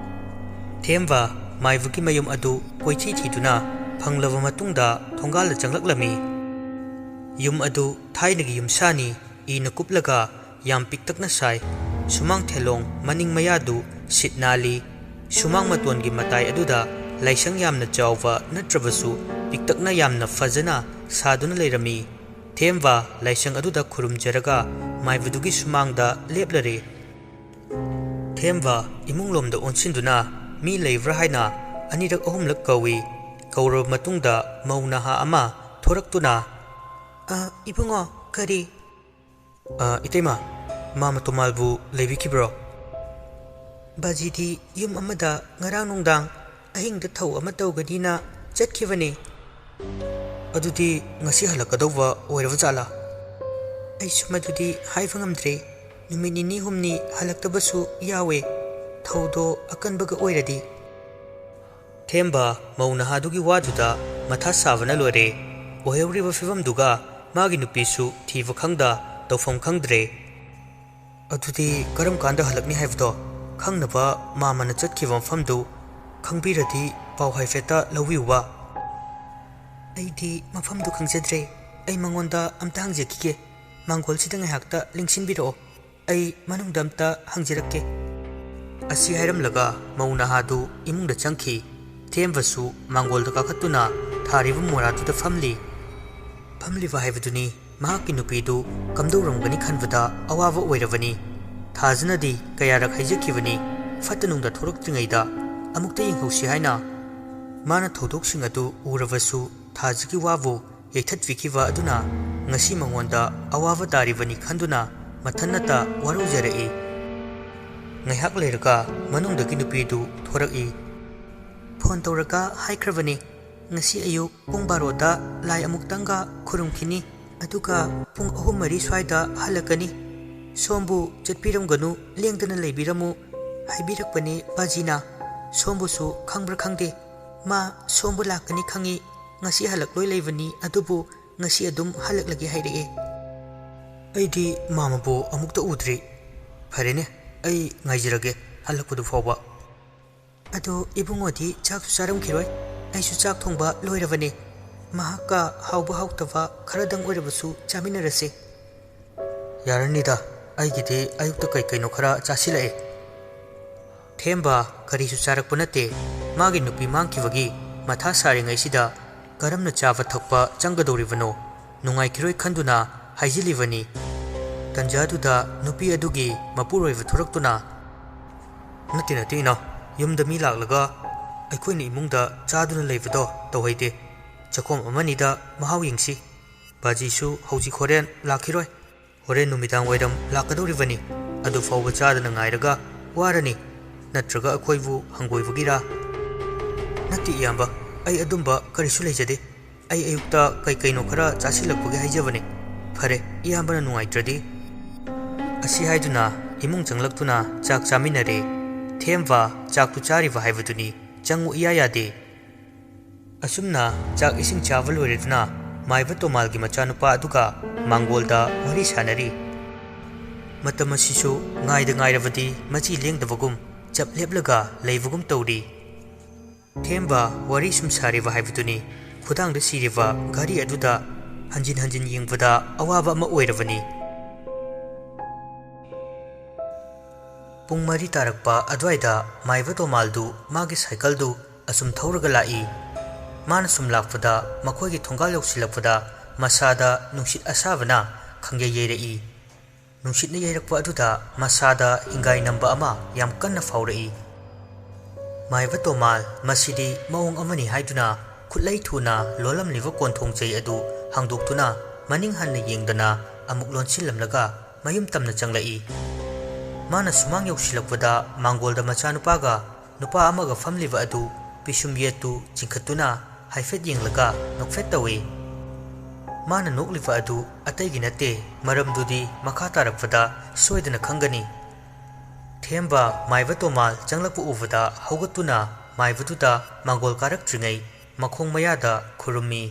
ꯊꯦꯝꯕ ꯃꯥꯏꯕꯒꯤ ꯃꯌꯨꯝ ꯑꯗꯨ ꯀꯣꯏꯊꯤ ꯊꯤꯗꯨꯅ ꯐꯪꯂꯕ ꯃꯇꯨꯡꯗ ꯊꯣꯡꯒꯥꯜꯗ ꯆꯪꯂꯛꯂꯝꯃꯤ꯫ ꯌꯨꯝ ꯑꯗꯨ ꯊꯥꯏꯅꯒꯤ ꯌꯨꯝꯁꯥꯅꯤ, ꯏꯅ ꯀꯨꯞꯂꯒ ꯌꯥꯝ ꯄꯤꯛꯇꯛꯅ ꯁꯥꯏ꯫ ꯁꯨꯃꯥꯡ ꯊꯦꯂꯣꯡ ꯃꯅꯤꯡ ꯃꯌꯥꯗꯨ ꯁꯤꯠ ꯅꯥꯜꯂꯤ꯫ ꯁꯨꯃꯥꯡ ꯃꯇꯣꯟꯒꯤ ꯃꯇꯥꯏ ꯑꯗꯨꯗ ꯂꯥꯏꯁꯪ ꯌꯥꯝꯅ ꯆꯥꯎꯕ ꯅꯠꯇ꯭ꯔꯕꯁꯨ ꯄꯤꯛꯇꯛꯅ ꯌꯥꯝꯅ ꯐꯖꯅ ꯁꯥꯗꯨꯅ ꯂꯩꯔꯝꯃꯤ꯫ ꯊꯦꯝꯕ ꯂꯥꯏꯁꯪ ꯑꯗꯨꯗ ꯈꯨꯔꯨꯝꯖꯔꯒ ꯃꯥꯏꯕꯗꯨꯒꯤ ꯁꯨꯃꯥꯡꯗ ꯂꯦꯞꯂꯔꯦ꯫ ꯊꯦꯝꯕ ꯏꯃꯨꯡꯂꯣꯝꯗ ꯑꯣꯟꯁꯤꯟꯗꯨꯅ ꯃꯤ ꯂꯩꯕ꯭ꯔꯥ ꯍꯥꯏꯅ ꯑꯅꯤꯔꯛ ꯑꯍꯨꯝꯂꯛ ꯀꯧꯏ꯫ ꯀꯧꯔꯕ ꯃꯇꯨꯡꯗ ꯃꯧ ꯅꯍꯥ ꯑꯃ ꯊꯣꯔꯛꯇꯨꯅ, "ꯑ, ꯏꯕꯨꯡꯉꯣ, ꯀꯔꯤ?" "ꯑ, ꯏꯇꯩꯃ, ꯃꯥꯃ ꯇꯣꯃꯥꯜꯕꯨ ꯂꯩꯕꯤꯈꯤꯕ꯭ꯔꯣ?" "ꯕꯥꯖꯤꯗꯤ ꯌꯨꯝ ꯑꯃꯗ ꯉꯔꯥꯡ ꯅꯨꯡꯗꯥꯡ ꯑꯍꯤꯡꯗ ꯊꯧ ꯑꯃ ꯇꯧꯒꯅꯤꯅ ꯆꯠꯈꯤꯕꯅꯤ꯫" "ꯑꯗꯨꯗꯤ ꯉꯁꯤ ꯍꯜꯂꯛꯀꯗꯧꯕ ꯑꯣꯏꯔꯕ ꯖꯥꯠꯂꯥ?" "ꯑꯩꯁꯨ ꯃꯗꯨꯗꯤ ꯍꯥꯏꯕ ꯉꯝꯗ꯭ꯔꯦ꯫ ꯅꯨꯃꯤꯠ ꯅꯤꯅꯤ ꯍꯨꯝꯅꯤ ꯍꯜꯂꯛꯇꯕꯁꯨ ꯌꯥꯎꯋꯦ, ꯊꯧꯗꯣ ꯑꯀꯟꯕꯒ ꯑꯣꯏꯔꯗꯤ꯫" ꯊꯦꯝꯕ ꯃꯧ ꯅꯍꯥꯗꯨꯒꯤ ꯋꯥꯗꯨꯗ ꯃꯊꯥ ꯁꯥꯕꯅ ꯂꯣꯏꯔꯦ꯫ ꯑꯣꯏꯍꯧꯔꯤꯕ ꯐꯤꯕꯝꯗꯨꯒ ꯃꯥꯒꯤ ꯅꯨꯄꯤꯁꯨ ꯊꯤꯕ ꯈꯪꯗ ꯇꯧꯐꯝ ꯈꯪꯗ꯭ꯔꯦ꯫ "ꯑꯗꯨꯗꯤ ꯀꯔꯝ ꯀꯥꯟꯗ ꯍꯜꯂꯛꯅꯤ ꯍꯥꯏꯕꯗꯣ ꯈꯪꯅꯕ ꯃꯥꯃꯅ ꯆꯠꯈꯤꯕ ꯃꯐꯝꯗꯨ ꯈꯪꯕꯤꯔꯗꯤ ꯄꯥꯎ ꯍꯥꯏꯐꯦꯠꯇ ꯂꯧꯕꯤꯌꯨꯕ꯫" "ꯑꯩꯗꯤ ꯃꯐꯝꯗꯨ ꯈꯪꯖꯗ꯭ꯔꯦ꯫ ꯑꯩ ꯃꯉꯣꯟꯗ ꯑꯝꯇ ꯍꯪꯖꯈꯤꯒꯦ꯫ ꯃꯥꯡꯒꯣꯜꯁꯤꯗ ꯉꯥꯏꯍꯥꯛꯇ ꯂꯦꯡꯁꯤꯟꯕꯤꯔꯛꯑꯣ꯫ ꯑꯩ ꯃꯅꯨꯡꯗ ꯑꯝꯇ ꯍꯪꯖꯔꯛꯀꯦ꯫" ꯑꯁꯤ ꯍꯥꯏꯔꯝꯂꯒ ꯃꯧ ꯅꯍꯥꯗꯨ ꯏꯃꯨꯡꯗ ꯆꯪꯈꯤ꯫ ꯊꯦꯝꯕꯁꯨ ꯃꯥꯡꯒꯣꯜꯗ ꯀꯥꯈꯠꯇꯨꯅ ꯊꯥꯔꯤꯕ ꯃꯣꯔꯥꯗꯨꯗ ꯐꯝꯂꯤ꯫ ꯐꯝꯂꯤꯕ ꯍꯥꯏꯕꯗꯨꯅꯤ꯫ ꯃꯍꯥꯛꯀꯤ ꯅꯨꯄꯤꯗꯨ ꯀꯝꯗꯧꯔꯝꯒꯅꯤ ꯈꯟꯕꯗ ꯑꯋꯥꯕ ꯑꯣꯏꯔꯕꯅꯤ꯫ ꯊꯥꯖꯅꯗꯤ ꯀꯌꯥꯔꯛ ꯍꯥꯏꯖꯈꯤꯕꯅꯤ, ꯐꯠꯇ ꯅꯨꯡꯗ ꯊꯣꯔꯛꯇ꯭ꯔꯤꯉꯩꯗ ꯑꯃꯨꯛꯇ ꯌꯦꯡꯍꯧꯁꯤ ꯍꯥꯏꯅ꯫ ꯃꯥꯅ ꯊꯧꯗꯣꯛꯁꯤꯡ ꯑꯗꯨ ꯎꯔꯕꯁꯨ ꯊꯥꯖꯒꯤ ꯋꯥꯕꯨ ꯌꯩꯊꯠꯄꯤꯈꯤꯕ ꯑꯗꯨꯅ ꯉꯁꯤ ꯃꯉꯣꯟꯗ ꯑꯋꯥꯕ ꯇꯥꯔꯤꯕꯅꯤ ꯈꯟꯗꯨꯅ ꯃꯊꯟꯅꯇ ꯋꯥꯔꯧꯖꯔꯛꯏ꯫ ꯉꯥꯏꯍꯥꯛ ꯂꯩꯔꯒ ꯃꯅꯨꯡꯗꯒꯤ ꯅꯨꯄꯤꯗꯨ ꯊꯣꯔꯛꯏ꯫ "ꯐꯣꯟ ꯇꯧꯔꯒ ꯍꯥꯏꯈ꯭ꯔꯕꯅꯤ, ꯉꯁꯤ ꯑꯌꯨꯛ ꯄꯨꯡ ꯕꯥꯔꯣꯗ ꯂꯥꯏ ꯑꯃꯨꯛꯇꯪꯒ ꯈꯨꯔꯨꯝꯈꯤꯅꯤ, ꯑꯗꯨꯒ ꯄꯨꯡ ꯑꯍꯨꯝ ꯃꯔꯤ ꯁ꯭ꯋꯥꯏꯗ ꯍꯜꯂꯛꯀꯅꯤ꯫ ꯁꯣꯝꯕꯨ ꯆꯠꯄꯤꯔꯝꯒꯅꯨ, ꯂꯦꯡꯗꯅ ꯂꯩꯕꯤꯔꯝꯃꯨ ꯍꯥꯏꯕꯤꯔꯛꯄꯅꯤ ꯕꯥꯖꯤꯅ꯫ ꯁꯣꯝꯕꯨꯁꯨ ꯈꯪꯕ꯭ꯔꯥ ꯈꯪꯗꯦ, ꯃꯥ ꯁꯣꯝꯕꯨ ꯂꯥꯛꯀꯅꯤ ꯈꯪꯏ꯫ ꯉꯁꯤ ꯍꯜꯂꯛꯂꯣꯏ ꯂꯩꯕꯅꯤ, ꯑꯗꯨꯕꯨ ꯉꯁꯤ ꯑꯗꯨꯝ ꯍꯜꯂꯛꯂꯒꯦ ꯍꯥꯏꯔꯛꯑꯦ꯫ ꯑꯩꯗꯤ ꯃꯥꯃꯕꯨ ꯑꯃꯨꯛꯇ ꯎꯗ꯭ꯔꯤ꯫ ꯐꯔꯦꯅꯦ, ꯑꯩ ꯉꯥꯏꯖꯔꯒꯦ ꯍꯜꯂꯛꯄꯗꯨ ꯐꯥꯎꯕ꯫ ꯑꯗꯣ ꯏꯕꯨꯡꯉꯣꯗꯤ ꯆꯥꯛꯁꯨ ꯆꯥꯔꯝꯈꯤꯔꯣꯏ꯫ ꯑꯩꯁꯨ ꯆꯥꯛ ꯊꯣꯡꯕ ꯂꯣꯏꯔꯕꯅꯦ꯫ ꯃꯍꯥꯛꯀ ꯍꯥꯎꯕ ꯍꯥꯎꯇꯕ ꯈꯔꯗꯪ ꯑꯣꯏꯔꯕꯁꯨ ꯆꯥꯃꯤꯟꯅꯔꯁꯦ꯫ ꯌꯥꯔꯅꯤꯗ, ꯑꯩꯒꯤꯗꯤ ꯑꯌꯨꯛꯇ ꯀꯩ ꯀꯩꯅꯣ ꯈꯔ ꯆꯥꯁꯤꯜꯂꯛꯑꯦ꯫ ꯊꯦꯝꯕ ꯀꯔꯤꯁꯨ ꯆꯥꯔꯛꯄ ꯅꯠꯇꯦ꯫ ꯃꯥꯒꯤ ꯅꯨꯄꯤ ꯃꯥꯡꯈꯤꯕꯒꯤ ꯃꯊꯥ ꯁꯥꯔꯤꯉꯩꯁꯤꯗ ꯀꯔꯝꯅ ꯆꯥꯕ ꯊꯛꯄ ꯆꯪꯒꯗꯧꯔꯤꯕꯅꯣ? ꯅꯨꯡꯉꯥꯏꯈꯤꯔꯣꯏ ꯈꯟꯗꯨꯅ ꯍꯥꯏꯖꯤꯜꯂꯤꯕꯅꯤ꯫ ꯇꯟꯖꯥꯗꯨꯗ ꯅꯨꯄꯤ ꯑꯗꯨꯒꯤ ꯃꯄꯨꯔꯣꯏꯕ ꯊꯣꯔꯛꯇꯨꯅ, "ꯅꯠꯇꯦ, ꯅꯠꯇꯦ ꯏꯅꯥꯎ, ꯌꯨꯝꯗ ꯃꯤ ꯂꯥꯛꯂꯒ ꯑꯩꯈꯣꯏꯅ ꯏꯃꯨꯡꯗ ꯆꯥꯗꯨꯅ ꯂꯩꯕꯗꯣ ꯇꯧꯍꯩꯗꯦ꯫ ꯆꯥꯛꯈꯣꯝ ꯑꯃꯅꯤꯗ ꯃꯍꯥꯎ ꯌꯦꯡꯁꯤ꯫ ꯕꯥꯖꯤꯁꯨ ꯍꯧꯖꯤꯛ ꯍꯣꯔꯦꯟ ꯂꯥꯛꯈꯤꯔꯣꯏ꯫ ꯍꯣꯔꯦꯟ ꯅꯨꯃꯤꯗꯥꯡ ꯋꯥꯏꯔꯝ ꯂꯥꯛꯀꯗꯧꯔꯤꯕꯅꯤ꯫ ꯑꯗꯨ ꯐꯥꯎꯕ ꯆꯥꯗꯅ ꯉꯥꯏꯔꯒ ꯋꯥꯔꯅꯤ꯫ ꯅꯠꯇ꯭ꯔꯒ ꯑꯩꯈꯣꯏꯕꯨ ꯍꯪꯒꯣꯏꯕꯒꯤꯔꯥ?" "ꯅꯠꯇꯦ ꯏꯌꯥꯝꯕ, ꯑꯩ ꯑꯗꯨꯝꯕ ꯀꯔꯤꯁꯨ ꯂꯩꯖꯗꯦ꯫ ꯑꯩ ꯑꯌꯨꯛꯇ ꯀꯩ ꯀꯩꯅꯣ ꯈꯔ ꯆꯥꯁꯤꯜꯂꯛꯄꯒꯤ ꯍꯥꯏꯖꯕꯅꯤ꯫ ꯐꯔꯦ, ꯏꯌꯥꯝꯕꯅ ꯅꯨꯡꯉꯥꯏꯇ꯭ꯔꯗꯤ꯫" ꯑꯁꯤ ꯍꯥꯏꯗꯨꯅ ꯏꯃꯨꯡ ꯆꯪꯂꯛꯇꯨꯅ ꯆꯥꯛ ꯆꯥꯃꯤꯟꯅꯔꯦ꯫ ꯊꯦꯝꯕ ꯆꯥꯛꯇꯨ ꯆꯥꯔꯤꯕ ꯍꯥꯏꯕꯗꯨꯅꯤ, ꯆꯪꯉꯨ ꯏꯌꯥ ꯌꯥꯗꯦ꯫ ꯑꯁꯨꯝꯅ ꯆꯥꯛ ꯏꯁꯤꯡ ꯆꯥꯕ ꯂꯣꯏꯔꯗꯨꯅ ꯃꯥꯏꯕ ꯇꯣꯃꯥꯜꯒꯤ ꯃꯆꯥꯅꯨꯄꯥ ꯑꯗꯨꯒ ꯃꯥꯡꯒꯣꯜꯗ ꯋꯥꯔꯤ ꯁꯥꯟꯅꯔꯤ꯫ ꯃꯇꯝ ꯑꯁꯤꯁꯨ ꯉꯥꯏꯗ ꯉꯥꯏꯔꯕꯗꯤ ꯃꯆꯤ ꯂꯦꯡꯗꯕꯒꯨꯝ ꯆꯞ ꯂꯦꯞꯂꯒ ꯂꯩꯕꯒꯨꯝ ꯇꯧꯔꯤ꯫ ꯊꯦꯝꯕ ꯋꯥꯔꯤ ꯁꯨꯝ ꯁꯥꯔꯤꯕ ꯍꯥꯏꯕꯗꯨꯅꯤ꯫ ꯈꯨꯗꯥꯡꯗ ꯁꯤꯔꯤꯕ ꯘꯔꯤ ꯑꯗꯨꯗ ꯍꯟꯖꯤꯟ ꯍꯟꯖꯤꯟ ꯌꯦꯡꯕꯗ ꯑꯋꯥꯕ ꯑꯃ ꯑꯣꯏꯔꯕꯅꯤ꯫ ꯄꯨꯡ ꯃꯔꯤ ꯇꯥꯔꯛꯄ ꯑꯗꯨꯋꯥꯏꯗ ꯃꯥꯏꯕ ꯇꯣꯃꯥꯜꯗꯨ ꯃꯥꯒꯤ ꯁꯥꯏꯀꯜꯗꯨ ꯑꯁꯨꯝ ꯊꯧꯔꯒ ꯂꯥꯛꯏ꯫ ꯃꯥꯅ ꯁꯨꯝ ꯂꯥꯛꯄꯗ ꯃꯈꯣꯏꯒꯤ ꯊꯣꯡꯒꯥꯜ ꯌꯧꯁꯤꯜꯂꯛꯄꯗ ꯃꯁꯥꯗ ꯅꯨꯡꯁꯤꯠ ꯑꯁꯥꯕꯅ ꯈꯪꯌꯩ ꯌꯩꯔꯛꯏ꯫ ꯅꯨꯡꯁꯤꯠꯅ ꯌꯩꯔꯛꯄ ꯑꯗꯨꯗ ꯃꯁꯥꯗ ꯍꯤꯡꯒꯥꯏ ꯅꯝꯕ ꯑꯃ ꯌꯥꯝ ꯀꯟꯅ ꯐꯥꯎꯔꯛꯏ꯫ ꯃꯥꯏꯕ ꯇꯣꯃꯥꯜ, ꯃꯁꯤꯗꯤ ꯃꯑꯣꯡ ꯑꯃꯅꯤ ꯍꯥꯏꯗꯨꯅ ꯈꯨꯠꯂꯩ ꯊꯨꯅ ꯂꯣꯜꯂꯝꯂꯤꯕ ꯀꯣꯟꯊꯣꯡ ꯆꯩ ꯑꯗꯨ ꯍꯥꯡꯗꯣꯛꯇꯨꯅ ꯃꯅꯤꯡ ꯍꯟꯅ ꯌꯦꯡꯗꯅ ꯑꯃꯨꯛ ꯂꯣꯟꯁꯤꯜꯂꯝꯂꯒ ꯃꯌꯨꯝ ꯇꯝꯅ ꯆꯪꯂꯛꯏ꯫ ꯃꯥꯅ ꯁꯨꯃꯥꯡ ꯌꯧꯁꯤꯜꯂꯛꯄꯗ ꯃꯥꯡꯒꯣꯜꯗ ꯃꯆꯥꯅꯨꯄꯥꯒ ꯅꯨꯄꯥ ꯑꯃꯒ ꯐꯝꯂꯤꯕ ꯑꯗꯨ ꯄꯤꯁꯨꯝ ꯌꯦꯠꯇꯨ ꯆꯤꯡꯈꯠꯇꯨꯅ ꯍꯥꯏꯐꯦꯠ ꯌꯦꯡꯂꯒ ꯅꯣꯛꯐꯦꯠ ꯇꯧꯏ꯫ ꯃꯥꯅ ꯅꯣꯛꯂꯤꯕ ꯑꯗꯨ ꯑꯇꯩꯒꯤ ꯅꯠꯇꯦ, ꯃꯔꯝꯗꯨꯗꯤ ꯃꯈꯥ ꯇꯥꯔꯛꯄꯗ ꯁꯣꯏꯗꯅ ꯈꯪꯒꯅꯤ꯫ ꯊꯦꯝꯕ ꯃꯥꯏꯕ ꯇꯣꯃꯥꯜ ꯆꯪꯂꯛꯄ ꯎꯕꯗ ꯍꯧꯒꯠꯇꯨꯅ ꯃꯥꯏꯕꯗꯨꯗ ꯃꯥꯡꯒꯣꯜ ꯀꯥꯔꯛꯇ꯭ꯔꯤꯉꯩ ꯃꯈꯣꯡ ꯃꯌꯥꯗ ꯈꯨꯔꯨꯝꯃꯤ꯫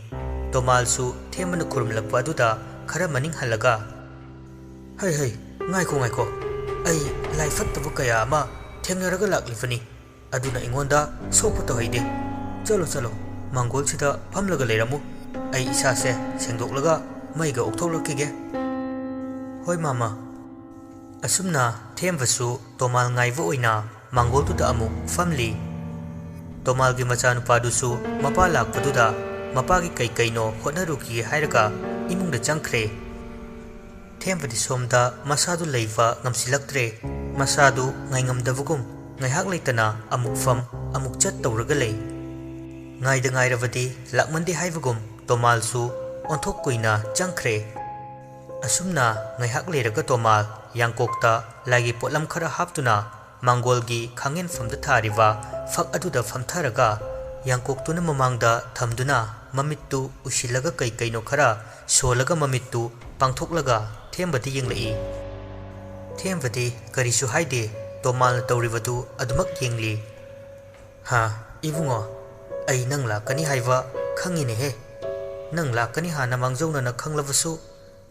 ꯇꯣꯃꯥꯜꯁꯨ ꯊꯦꯝꯕꯅ ꯈꯨꯔꯨꯝꯂꯛꯄ ꯑꯗꯨꯗ ꯈꯔ ꯃꯅꯤꯡ ꯍꯜꯂꯒ, "ꯍꯩ ꯍꯩ, ꯉꯥꯏꯈꯣ ꯉꯥꯏꯈꯣ, ꯑꯩ ꯂꯥꯏ ꯐꯠꯇꯕ ꯀꯌꯥ ꯑꯃ ꯊꯦꯡꯅꯔꯒ ꯂꯥꯛꯂꯤꯕꯅꯤ꯫ ꯑꯗꯨꯅ ꯑꯩꯉꯣꯟꯗ ꯁꯣꯛꯄ ꯇꯧꯍꯩꯗꯦ꯫ ꯆꯠꯂꯣ ꯆꯠꯂꯣ, ꯃꯥꯡꯒꯣꯜꯁꯤꯗ ꯐꯝꯂꯒ ꯂꯩꯔꯝꯃꯨ꯫ ꯑꯩ ꯏꯁꯥꯁꯦ ꯁꯦꯡꯗꯣꯛꯂꯒ ꯃꯩꯒ ꯑꯣꯛꯊꯣꯛꯂꯛꯈꯤꯒꯦ꯫" "ꯍꯣꯏ ꯃꯥꯃ꯫" ꯑꯁꯨꯝꯅ ꯊꯦꯝꯕꯁꯨ ꯇꯣꯃꯥꯜ ꯉꯥꯏꯕ ꯑꯣꯏꯅ ꯃꯥꯡꯒꯣꯜꯗꯨꯗ ꯑꯃꯨꯛ ꯐꯝꯂꯤ꯫ ꯇꯣꯃꯥꯜꯒꯤ ꯃꯆꯥꯅꯨꯄꯥꯗꯨꯁꯨ ꯃꯄꯥ ꯂꯥꯛꯄꯗꯨꯗ ꯃꯄꯥꯒꯤ ꯀꯩ ꯀꯩꯅꯣ ꯍꯣꯠꯅꯔꯨꯈꯤꯒꯦ ꯍꯥꯏꯔꯒ ꯏꯃꯨꯡꯗ ꯆꯪꯈ꯭ꯔꯦ꯫ ꯊꯦꯝꯕꯗꯤ ꯁꯣꯝꯗ ꯃꯁꯥꯗꯨ ꯂꯩꯕ ꯉꯝꯁꯤꯜꯂꯛꯇ꯭ꯔꯦ꯫ ꯃꯁꯥꯗꯨ ꯉꯥꯏꯉꯝꯗꯕꯒꯨꯝ ꯉꯥꯏꯍꯥꯛ ꯂꯩꯇꯅ ꯑꯃꯨꯛ ꯐꯝ, ꯑꯃꯨꯛ ꯆꯠ ꯇꯧꯔꯒ ꯂꯩ꯫ ꯉꯥꯏꯗ ꯉꯥꯏꯔꯕꯗꯤ ꯂꯥꯛꯃꯟꯗꯦ ꯍꯥꯏꯕꯒꯨꯝ ꯇꯣꯃꯥꯜꯁꯨ ꯑꯣꯟꯊꯣꯛ ꯀꯨꯏꯅ ꯆꯪꯈ꯭ꯔꯦ꯫ ꯑꯁꯨꯝꯅ ꯉꯥꯏꯍꯥꯛ ꯂꯩꯔꯒ ꯇꯣꯃꯥꯜ ꯌꯥꯡꯀꯣꯛꯇ ꯂꯥꯏꯒꯤ ꯄꯣꯠꯂꯝ ꯈꯔ ꯍꯥꯞꯇꯨꯅ ꯃꯥꯡꯒꯣꯜꯒꯤ ꯈꯥꯡꯉꯦꯟꯐꯝꯗ ꯊꯥꯔꯤꯕ ꯐꯛ ꯑꯗꯨꯗ ꯐꯝꯊꯔꯒ ꯌꯥꯡꯀꯣꯛꯇꯨꯅ ꯃꯃꯥꯡꯗ ꯊꯝꯗꯨꯅ ꯃꯃꯤꯠꯇꯨ ꯎꯏꯁꯤꯜꯂꯒ ꯀꯩ ꯀꯩꯅꯣ ꯈꯔ ꯁꯣꯜꯂꯒ ꯃꯃꯤꯠꯇꯨ ꯄꯥꯡꯊꯣꯛꯂꯒ ꯊꯦꯝꯕꯗ ꯌꯦꯡꯂꯛꯏ꯫ ꯊꯦꯝꯕꯗꯤ ꯀꯔꯤꯁꯨ ꯍꯥꯏꯗꯦ, ꯇꯣꯃꯥꯜꯅ ꯇꯧꯔꯤꯕꯗꯨ ꯑꯗꯨꯃꯛ ꯌꯦꯡꯂꯤ꯫ "ꯍꯥ, ꯏꯕꯨꯡꯉꯣ, ꯑꯩ ꯅꯪ ꯂꯥꯛꯀꯅꯤ ꯍꯥꯏꯕ ꯈꯪꯉꯤꯅꯦꯍꯦ꯫ ꯅꯪ ꯂꯥꯛꯀꯅꯤ ꯍꯥꯟꯅ ꯃꯥꯡꯖꯧꯅꯅ ꯈꯪꯂꯕꯁꯨ,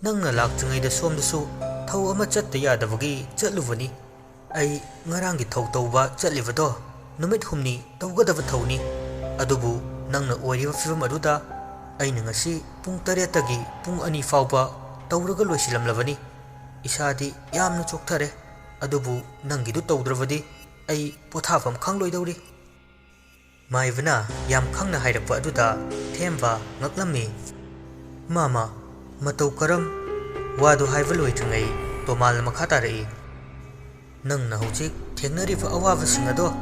ꯅꯪꯅ ꯂꯥꯛꯇ꯭ꯔꯤꯉꯩꯗ ꯁꯣꯝꯗꯁꯨ ꯊꯧ ꯑꯃ ꯆꯠꯇ ꯌꯥꯗꯕꯒꯤ ꯆꯠꯂꯨꯕꯅꯤ꯫ ꯑꯩ ꯉꯔꯥꯡꯒꯤ ꯊꯧ ꯇꯧꯕ ꯆꯠꯂꯤꯕꯗꯣ ꯅꯨꯃꯤꯠ ꯍꯨꯝꯅꯤ ꯇꯧꯒꯗꯕ ꯊꯧꯅꯤ꯫ ꯑꯗꯨꯕꯨ ꯅꯪꯅ ꯑꯣꯏꯔꯤꯕ ꯐꯤꯕꯝ ꯑꯗꯨꯗ ꯑꯩꯅ ꯉꯁꯤ ꯄꯨꯡ ꯇꯔꯦꯠꯇꯒꯤ ꯄꯨꯡ ꯑꯅꯤ ꯐꯥꯎꯕ ꯇꯧꯔꯒ ꯂꯣꯏꯁꯤꯜꯂꯝꯂꯕꯅꯤ꯫ ꯏꯁꯥꯗꯤ ꯌꯥꯝꯅ ꯆꯣꯛꯊꯔꯦ, ꯑꯗꯨꯕꯨ ꯅꯪꯒꯤꯗꯨ ꯇꯧꯗ꯭ꯔꯕꯗꯤ ꯑꯩ ꯄꯣꯊꯥꯐꯝ ꯈꯪꯂꯣꯏꯗꯧꯔꯤ꯫" ꯃꯥꯏꯕꯅ ꯌꯥꯝ ꯈꯪꯅ ꯍꯥꯏꯔꯛꯄ ꯑꯗꯨꯗ ꯊꯦꯝꯕ ꯉꯛꯂꯝꯃꯤ꯫ "ꯃꯥꯃ, ꯃꯇꯧ ꯀꯔꯝ?" ꯋꯥꯗꯨ ꯍꯥꯏꯕ ꯂꯣꯏꯗ꯭ꯔꯤꯉꯩ ꯇꯣꯃꯥꯜꯅ ꯃꯈꯥ ꯇꯥꯔꯛꯏ꯫ "ꯅꯪꯅ ꯍꯧꯖꯤꯛ ꯊꯦꯡꯅꯔꯤꯕ ꯑꯋꯥꯕꯁꯤꯡ ꯑꯗꯣ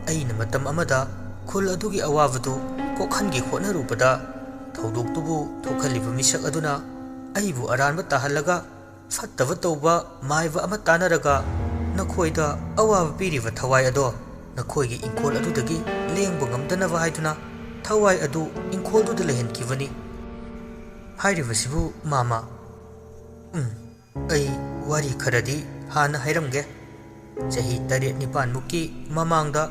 ꯑꯩꯅ ꯃꯇꯝ ꯑꯃꯗ ꯈꯨꯜ ꯑꯗꯨꯒꯤ ꯑꯋꯥꯕꯗꯨ ꯀꯣꯛꯍꯟꯒꯦ ꯍꯣꯠꯅꯔꯨꯕꯗ ꯊꯧꯗꯣꯛꯇꯨꯕꯨ ꯊꯣꯛꯍꯜꯂꯤꯕ ꯃꯤꯁꯛ ꯑꯗꯨꯅ ꯑꯩꯕꯨ ꯑꯔꯥꯟꯕ ꯇꯥꯍꯜꯂꯒ ꯐꯠꯇꯕ ꯇꯧꯕ ꯃꯥꯏꯕ ꯑꯃ ꯇꯥꯟꯅꯔꯒ ꯅꯈꯣꯏꯗ ꯑꯋꯥꯕ ꯄꯤꯔꯤꯕ ꯊꯋꯥꯏ ꯑꯗꯣ ꯅꯈꯣꯏꯒꯤ ꯏꯪꯈꯣꯜ ꯑꯗꯨꯗꯒꯤ ꯂꯦꯡꯕ ꯉꯝꯗꯅꯕ ꯍꯥꯏꯗꯨꯅ ꯊꯋꯥꯏ ꯑꯗꯨ ꯏꯪꯈꯣꯜꯗꯨꯗ ꯂꯩꯍꯟꯈꯤꯕꯅꯤ꯫ ꯍꯥꯏꯔꯤꯕꯁꯤꯕꯨ ꯃꯥꯃ, ꯎꯝ, ꯑꯩ ꯋꯥꯔꯤ ꯈꯔꯗꯤ ꯍꯥꯟꯅ ꯍꯥꯏꯔꯝꯒꯦ꯫ ꯆꯍꯤ ꯇꯔꯦꯠ ꯅꯤꯄꯥꯟꯃꯨꯛꯀꯤ ꯃꯃꯥꯡꯗ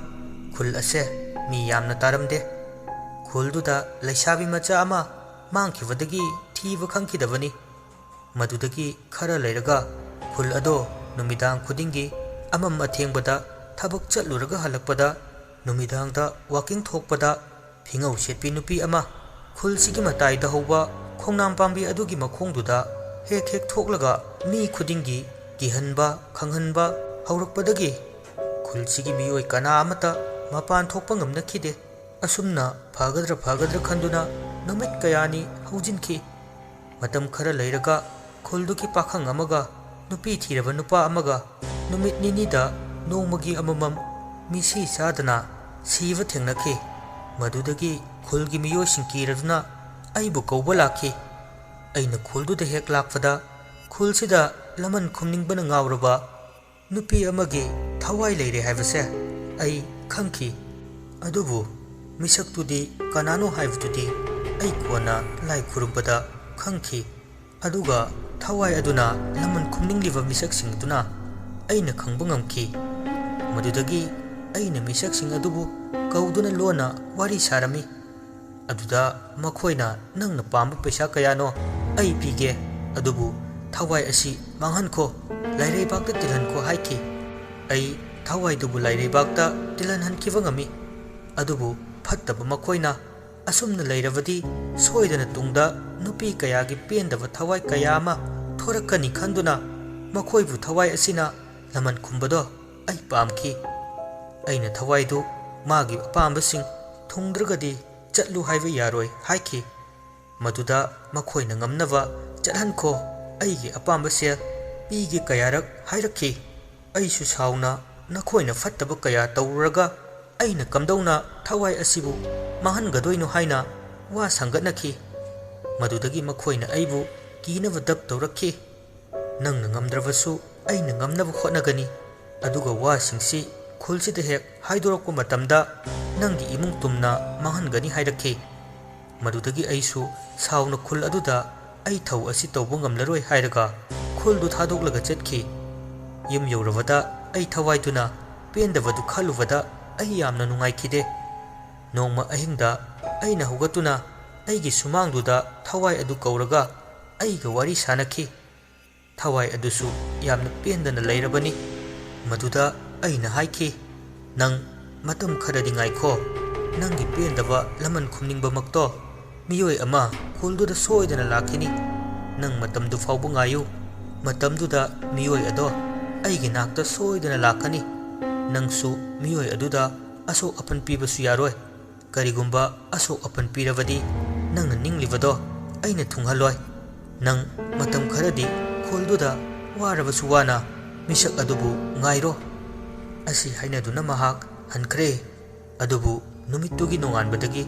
ꯈꯨꯜ ꯑꯁꯦ ꯃꯤ ꯌꯥꯝꯅ ꯇꯥꯔꯝꯗꯦ꯫ ꯈꯨꯜꯗꯨꯗ ꯂꯩꯁꯥꯕꯤ ꯃꯆꯥ ꯑꯃ ꯃꯥꯡꯈꯤꯕꯗꯒꯤ ꯊꯤꯕ ꯈꯪꯈꯤꯗꯕꯅꯤ꯫ ꯃꯗꯨꯗꯒꯤ ꯈꯔ ꯂꯩꯔꯒ ꯈꯨꯜ ꯑꯗꯣ ꯅꯨꯃꯤꯗꯥꯡ ꯈꯨꯗꯤꯡꯒꯤ ꯑꯃꯝ ꯑꯊꯦꯡꯕꯗ ꯊꯕꯛ ꯆꯠꯂꯨꯔꯒ ꯍꯜꯂꯛꯄꯗ, ꯅꯨꯃꯤꯗꯥꯡꯗ ꯋꯥꯀꯤꯡ ꯊꯣꯛꯄꯗ ꯐꯤꯉꯧ ꯁꯦꯠꯄꯤ ꯅꯨꯄꯤ ꯑꯃ ꯈꯨꯜꯁꯤꯒꯤ ꯃꯇꯥꯏꯗ ꯍꯧꯕ ꯈꯣꯡꯅꯥꯡ ꯄꯥꯝꯕꯤ ꯑꯗꯨꯒꯤ ꯃꯈꯣꯡꯗꯨꯗ ꯍꯦꯛ ꯍꯦꯛ ꯊꯣꯛꯂꯒ ꯃꯤ ꯈꯨꯗꯤꯡꯒꯤ ꯀꯤꯍꯟꯕ, ꯈꯪꯍꯟꯕ ꯍꯧꯔꯛꯄꯗꯒꯤ ꯈꯨꯜꯁꯤꯒꯤ ꯃꯤꯑꯣꯏ ꯀꯅꯥ ꯑꯃꯠꯇ ꯃꯄꯥꯟ ꯊꯣꯛꯄ ꯉꯝꯅꯈꯤꯗꯦ꯫ ꯑꯁꯨꯝꯅ ꯐꯒꯗ꯭ꯔꯥ ꯐꯒꯗ꯭ꯔꯥ ꯈꯟꯗꯨꯅ ꯅꯨꯃꯤꯠ ꯀꯌꯥꯅꯤ ꯍꯧꯖꯤꯟꯈꯤ꯫ ꯃꯇꯝ ꯈꯔ ꯂꯩꯔꯒ ꯈꯨꯜꯗꯨꯒꯤ ꯄꯥꯈꯪ ꯑꯃꯒ ꯅꯨꯄꯤ ꯊꯤꯔꯕ ꯅꯨꯄꯥ ꯑꯃꯒ ꯅꯨꯃꯤꯠ ꯅꯤꯅꯤꯗ ꯅꯣꯡꯃꯒꯤ ꯑꯃꯃꯝ ꯃꯤꯁꯤ ꯆꯥꯗꯅ ꯁꯤꯕ ꯊꯦꯡꯅꯈꯤ꯫ ꯃꯗꯨꯗꯒꯤ ꯈꯨꯜꯒꯤ ꯃꯤꯑꯣꯏꯁꯤꯡ ꯀꯤꯔꯗꯨꯅ ꯑꯩꯕꯨ ꯀꯧꯕ ꯂꯥꯛꯈꯤ꯫ ꯑꯩꯅ ꯈꯨꯜꯗꯨꯗ ꯍꯦꯛ ꯂꯥꯛꯄꯗ ꯈꯨꯜꯁꯤꯗ ꯂꯃꯟ ꯈꯨꯝꯅꯤꯡꯕꯅ ꯉꯥꯎꯔꯕ ꯅꯨꯄꯤ ꯑꯃꯒꯤ ꯊꯋꯥꯏ ꯂꯩꯔꯦ ꯍꯥꯏꯕꯁꯦ ꯑꯩ ꯈꯪꯈꯤ꯫ ꯑꯗꯨꯕꯨ ꯃꯤꯁꯛꯇꯨꯗꯤ ꯀꯅꯥꯅꯣ ꯍꯥꯏꯕꯗꯨꯗꯤ ꯑꯩ ꯀꯣꯟꯅ ꯂꯥꯏ ꯈꯨꯔꯨꯝꯕꯗ ꯈꯪꯈꯤ꯫ ꯑꯗꯨꯒ ꯊꯋꯥꯏ ꯑꯗꯨꯅ ꯂꯃꯟ ꯈꯨꯝꯅꯤꯡꯂꯤꯕ ꯃꯤꯁꯛꯁꯤꯡ ꯑꯗꯨꯅ ꯑꯩꯅ ꯈꯪꯕ ꯉꯝꯈꯤ꯫ ꯃꯗꯨꯗꯒꯤ ꯑꯩꯅ ꯃꯤꯁꯛꯁꯤꯡ ꯑꯗꯨꯕꯨ ꯀꯧꯗꯨꯅ ꯂꯣꯟꯅ ꯋꯥꯔꯤ ꯁꯥꯔꯝꯃꯤ꯫ ꯑꯗꯨꯗ ꯃꯈꯣꯏꯅ, "ꯅꯪꯅ ꯄꯥꯝꯕ ꯄꯩꯁꯥ ꯀꯌꯥꯅꯣ ꯑꯩ ꯄꯤꯒꯦ, ꯑꯗꯨꯕꯨ ꯊꯋꯥꯏ ꯑꯁꯤ ꯃꯥꯡꯍꯟꯈꯣ, ꯂꯥꯏꯔꯩꯕꯥꯛꯇ ꯇꯤꯜꯍꯟꯈꯣ" ꯍꯥꯏꯈꯤ꯫ ꯑꯩ ꯊꯋꯥꯏꯗꯨꯕꯨ ꯂꯥꯏꯔꯩꯕꯥꯛꯇ ꯇꯤꯜꯍꯟꯍꯟꯈꯤꯕ ꯉꯝꯃꯤ꯫ ꯑꯗꯨꯕꯨ ꯐꯠꯇꯕ ꯃꯈꯣꯏꯅ, "ꯑꯁꯨꯝꯅ ꯂꯩꯔꯕꯗꯤ ꯁꯣꯏꯗꯅ ꯇꯨꯡꯗ ꯅꯨꯄꯤ ꯀꯌꯥꯒꯤ ꯄꯦꯟꯗꯕ ꯊꯋꯥꯏ ꯀꯌꯥ ꯑꯃ ꯊꯣꯔꯛꯀꯅꯤ" ꯈꯟꯗꯨꯅ ꯃꯈꯣꯏꯕꯨ ꯊꯋꯥꯏ ꯑꯁꯤꯅ ꯂꯃꯟ ꯈꯨꯝꯕꯗꯣ ꯑꯩ ꯄꯥꯝꯈꯤ꯫ ꯑꯩꯅ ꯊꯋꯥꯏꯗꯨ ꯃꯥꯒꯤ ꯑꯄꯥꯝꯕꯁꯤꯡ ꯊꯨꯡꯗ꯭ꯔꯒꯗꯤ ꯆꯠꯂꯨ ꯍꯥꯏꯕ ꯌꯥꯔꯣꯏ ꯍꯥꯏꯈꯤ꯫ ꯃꯗꯨꯗ ꯃꯈꯣꯏꯅ ꯉꯝꯅꯕ ꯆꯠꯍꯟꯈꯣ, ꯑꯩꯒꯤ ꯑꯄꯥꯝꯕ ꯁꯦꯜ ꯄꯤꯒꯦ ꯀꯌꯥꯔꯛ ꯍꯥꯏꯔꯛꯈꯤ꯫ ꯑꯩꯁꯨ ꯁꯥꯎꯅ ꯅꯈꯣꯏꯅ ꯐꯠꯇꯕ ꯀꯌꯥ ꯇꯧꯔꯨꯔꯒ ꯑꯩꯅ ꯀꯝꯗꯧꯅ ꯊꯋꯥꯏ ꯑꯁꯤꯕꯨ ꯃꯥꯡꯍꯟꯒꯗꯣꯏꯅꯣ ꯍꯥꯏꯅ ꯋꯥ ꯁꯪꯒꯠꯅꯈꯤ꯫ ꯃꯗꯨꯗꯒꯤ ꯃꯈꯣꯏꯅ ꯑꯩꯕꯨ ꯀꯤꯅꯕ ꯗꯞ ꯇꯧꯔꯛꯈꯤ꯫ "ꯅꯪꯅ ꯉꯝꯗ꯭ꯔꯕꯁꯨ ꯑꯩꯅ ꯉꯝꯅꯕ ꯍꯣꯠꯅꯒꯅꯤ꯫ ꯑꯗꯨꯒ ꯋꯥꯁꯤꯡꯁꯤ ꯈꯨꯜꯁꯤꯗ ꯍꯦꯛ ꯍꯥꯏꯗꯣꯔꯛꯄ ꯃꯇꯝꯗ ꯅꯪꯒꯤ ꯏꯃꯨꯡ ꯇꯨꯝꯅ ꯃꯥꯡꯍꯟꯒꯅꯤ ꯍꯥꯏꯔꯛꯈꯤ꯫ ꯃꯗꯨꯗꯒꯤ ꯑꯩꯁꯨ ꯁꯥꯎꯅ ꯈꯨꯜ ꯑꯗꯨꯗ ꯑꯩ ꯊꯧ ꯑꯁꯤ ꯇꯧꯕ ꯉꯝꯂꯔꯣꯏ ꯍꯥꯏꯔꯒ ꯈꯨꯜꯗꯨ ꯊꯥꯗꯣꯛꯂꯒ ꯆꯠꯈꯤ꯫ ꯌꯨꯝ ꯌꯧꯔꯕꯗ ꯑꯩ ꯊꯋꯥꯏꯗꯨꯅ ꯄꯦꯟꯗꯕꯗꯨ ꯈꯜꯂꯨꯕꯗ ꯑꯩ ꯌꯥꯝꯅ ꯅꯨꯡꯉꯥꯏꯈꯤꯗꯦ꯫ ꯅꯣꯡꯃ ꯑꯍꯤꯡꯗ ꯑꯩꯅ ꯍꯧꯒꯠꯇꯨꯅ ꯑꯩꯒꯤ ꯁꯨꯃꯥꯡꯗꯨꯗ ꯊꯋꯥꯏ ꯑꯗꯨ ꯀꯧꯔꯒ ꯑꯩꯒ ꯋꯥꯔꯤ ꯁꯥꯅꯈꯤ꯫ ꯊꯋꯥꯏ ꯑꯗꯨꯁꯨ ꯌꯥꯝꯅ ꯄꯦꯟꯗꯅ ꯂꯩꯔꯕꯅꯤ꯫ ꯃꯗꯨꯗ ꯑꯩꯅ ꯍꯥꯏꯈꯤ, "ꯅꯪ ꯃꯇꯝ ꯈꯔꯗꯤ ꯉꯥꯏꯈꯣ꯫ ꯅꯪꯒꯤ ꯄꯦꯟꯗꯕ ꯂꯃꯟ ꯈꯨꯝꯅꯤꯡꯕꯃꯛꯇꯣ ꯃꯤꯑꯣꯏ ꯑꯃ ꯈꯨꯜꯗꯨꯗ ꯁꯣꯏꯗꯅ ꯂꯥꯛꯈꯤꯅꯤ꯫ ꯅꯪ ꯃꯇꯝꯗꯨ ꯐꯥꯎꯕ ꯉꯥꯏꯌꯨ꯫ ꯃꯇꯝꯗꯨꯗ ꯃꯤꯑꯣꯏ ꯑꯗꯣ ꯑꯩꯒꯤ ꯅꯥꯛꯇ ꯁꯣꯏꯗꯅ ꯂꯥꯛꯀꯅꯤ꯫ ꯅꯪꯁꯨ ꯃꯤꯑꯣꯏ ꯑꯗꯨꯗ ꯑꯁꯣꯛ ꯑꯄꯟ ꯄꯤꯕꯁꯨ ꯌꯥꯔꯣꯏ꯫ ꯀꯔꯤꯒꯨꯝꯕ ꯑꯁꯣꯛ ꯑꯄꯟ ꯄꯤꯔꯕꯗꯤ ꯅꯪꯅ ꯅꯤꯡꯂꯤꯕꯗꯣ ꯑꯩꯅ ꯊꯨꯡꯍꯜꯂꯣꯏ꯫ ꯅꯪ ꯃꯇꯝ ꯈꯔꯗꯤ ꯈꯨꯜꯗꯨꯗ ꯋꯥꯔꯕꯁꯨ ꯋꯥꯅ ꯃꯤꯁꯛ ꯑꯗꯨꯕꯨ ꯉꯥꯏꯔꯣ꯫" ꯑꯁꯤ ꯍꯥꯏꯅꯗꯨꯅ ꯃꯍꯥꯛ ꯍꯟꯈ꯭ꯔꯦ꯫ ꯑꯗꯨꯕꯨ ꯅꯨꯃꯤꯠꯇꯨꯒꯤ ꯅꯣꯡꯉꯥꯟꯕꯗꯒꯤ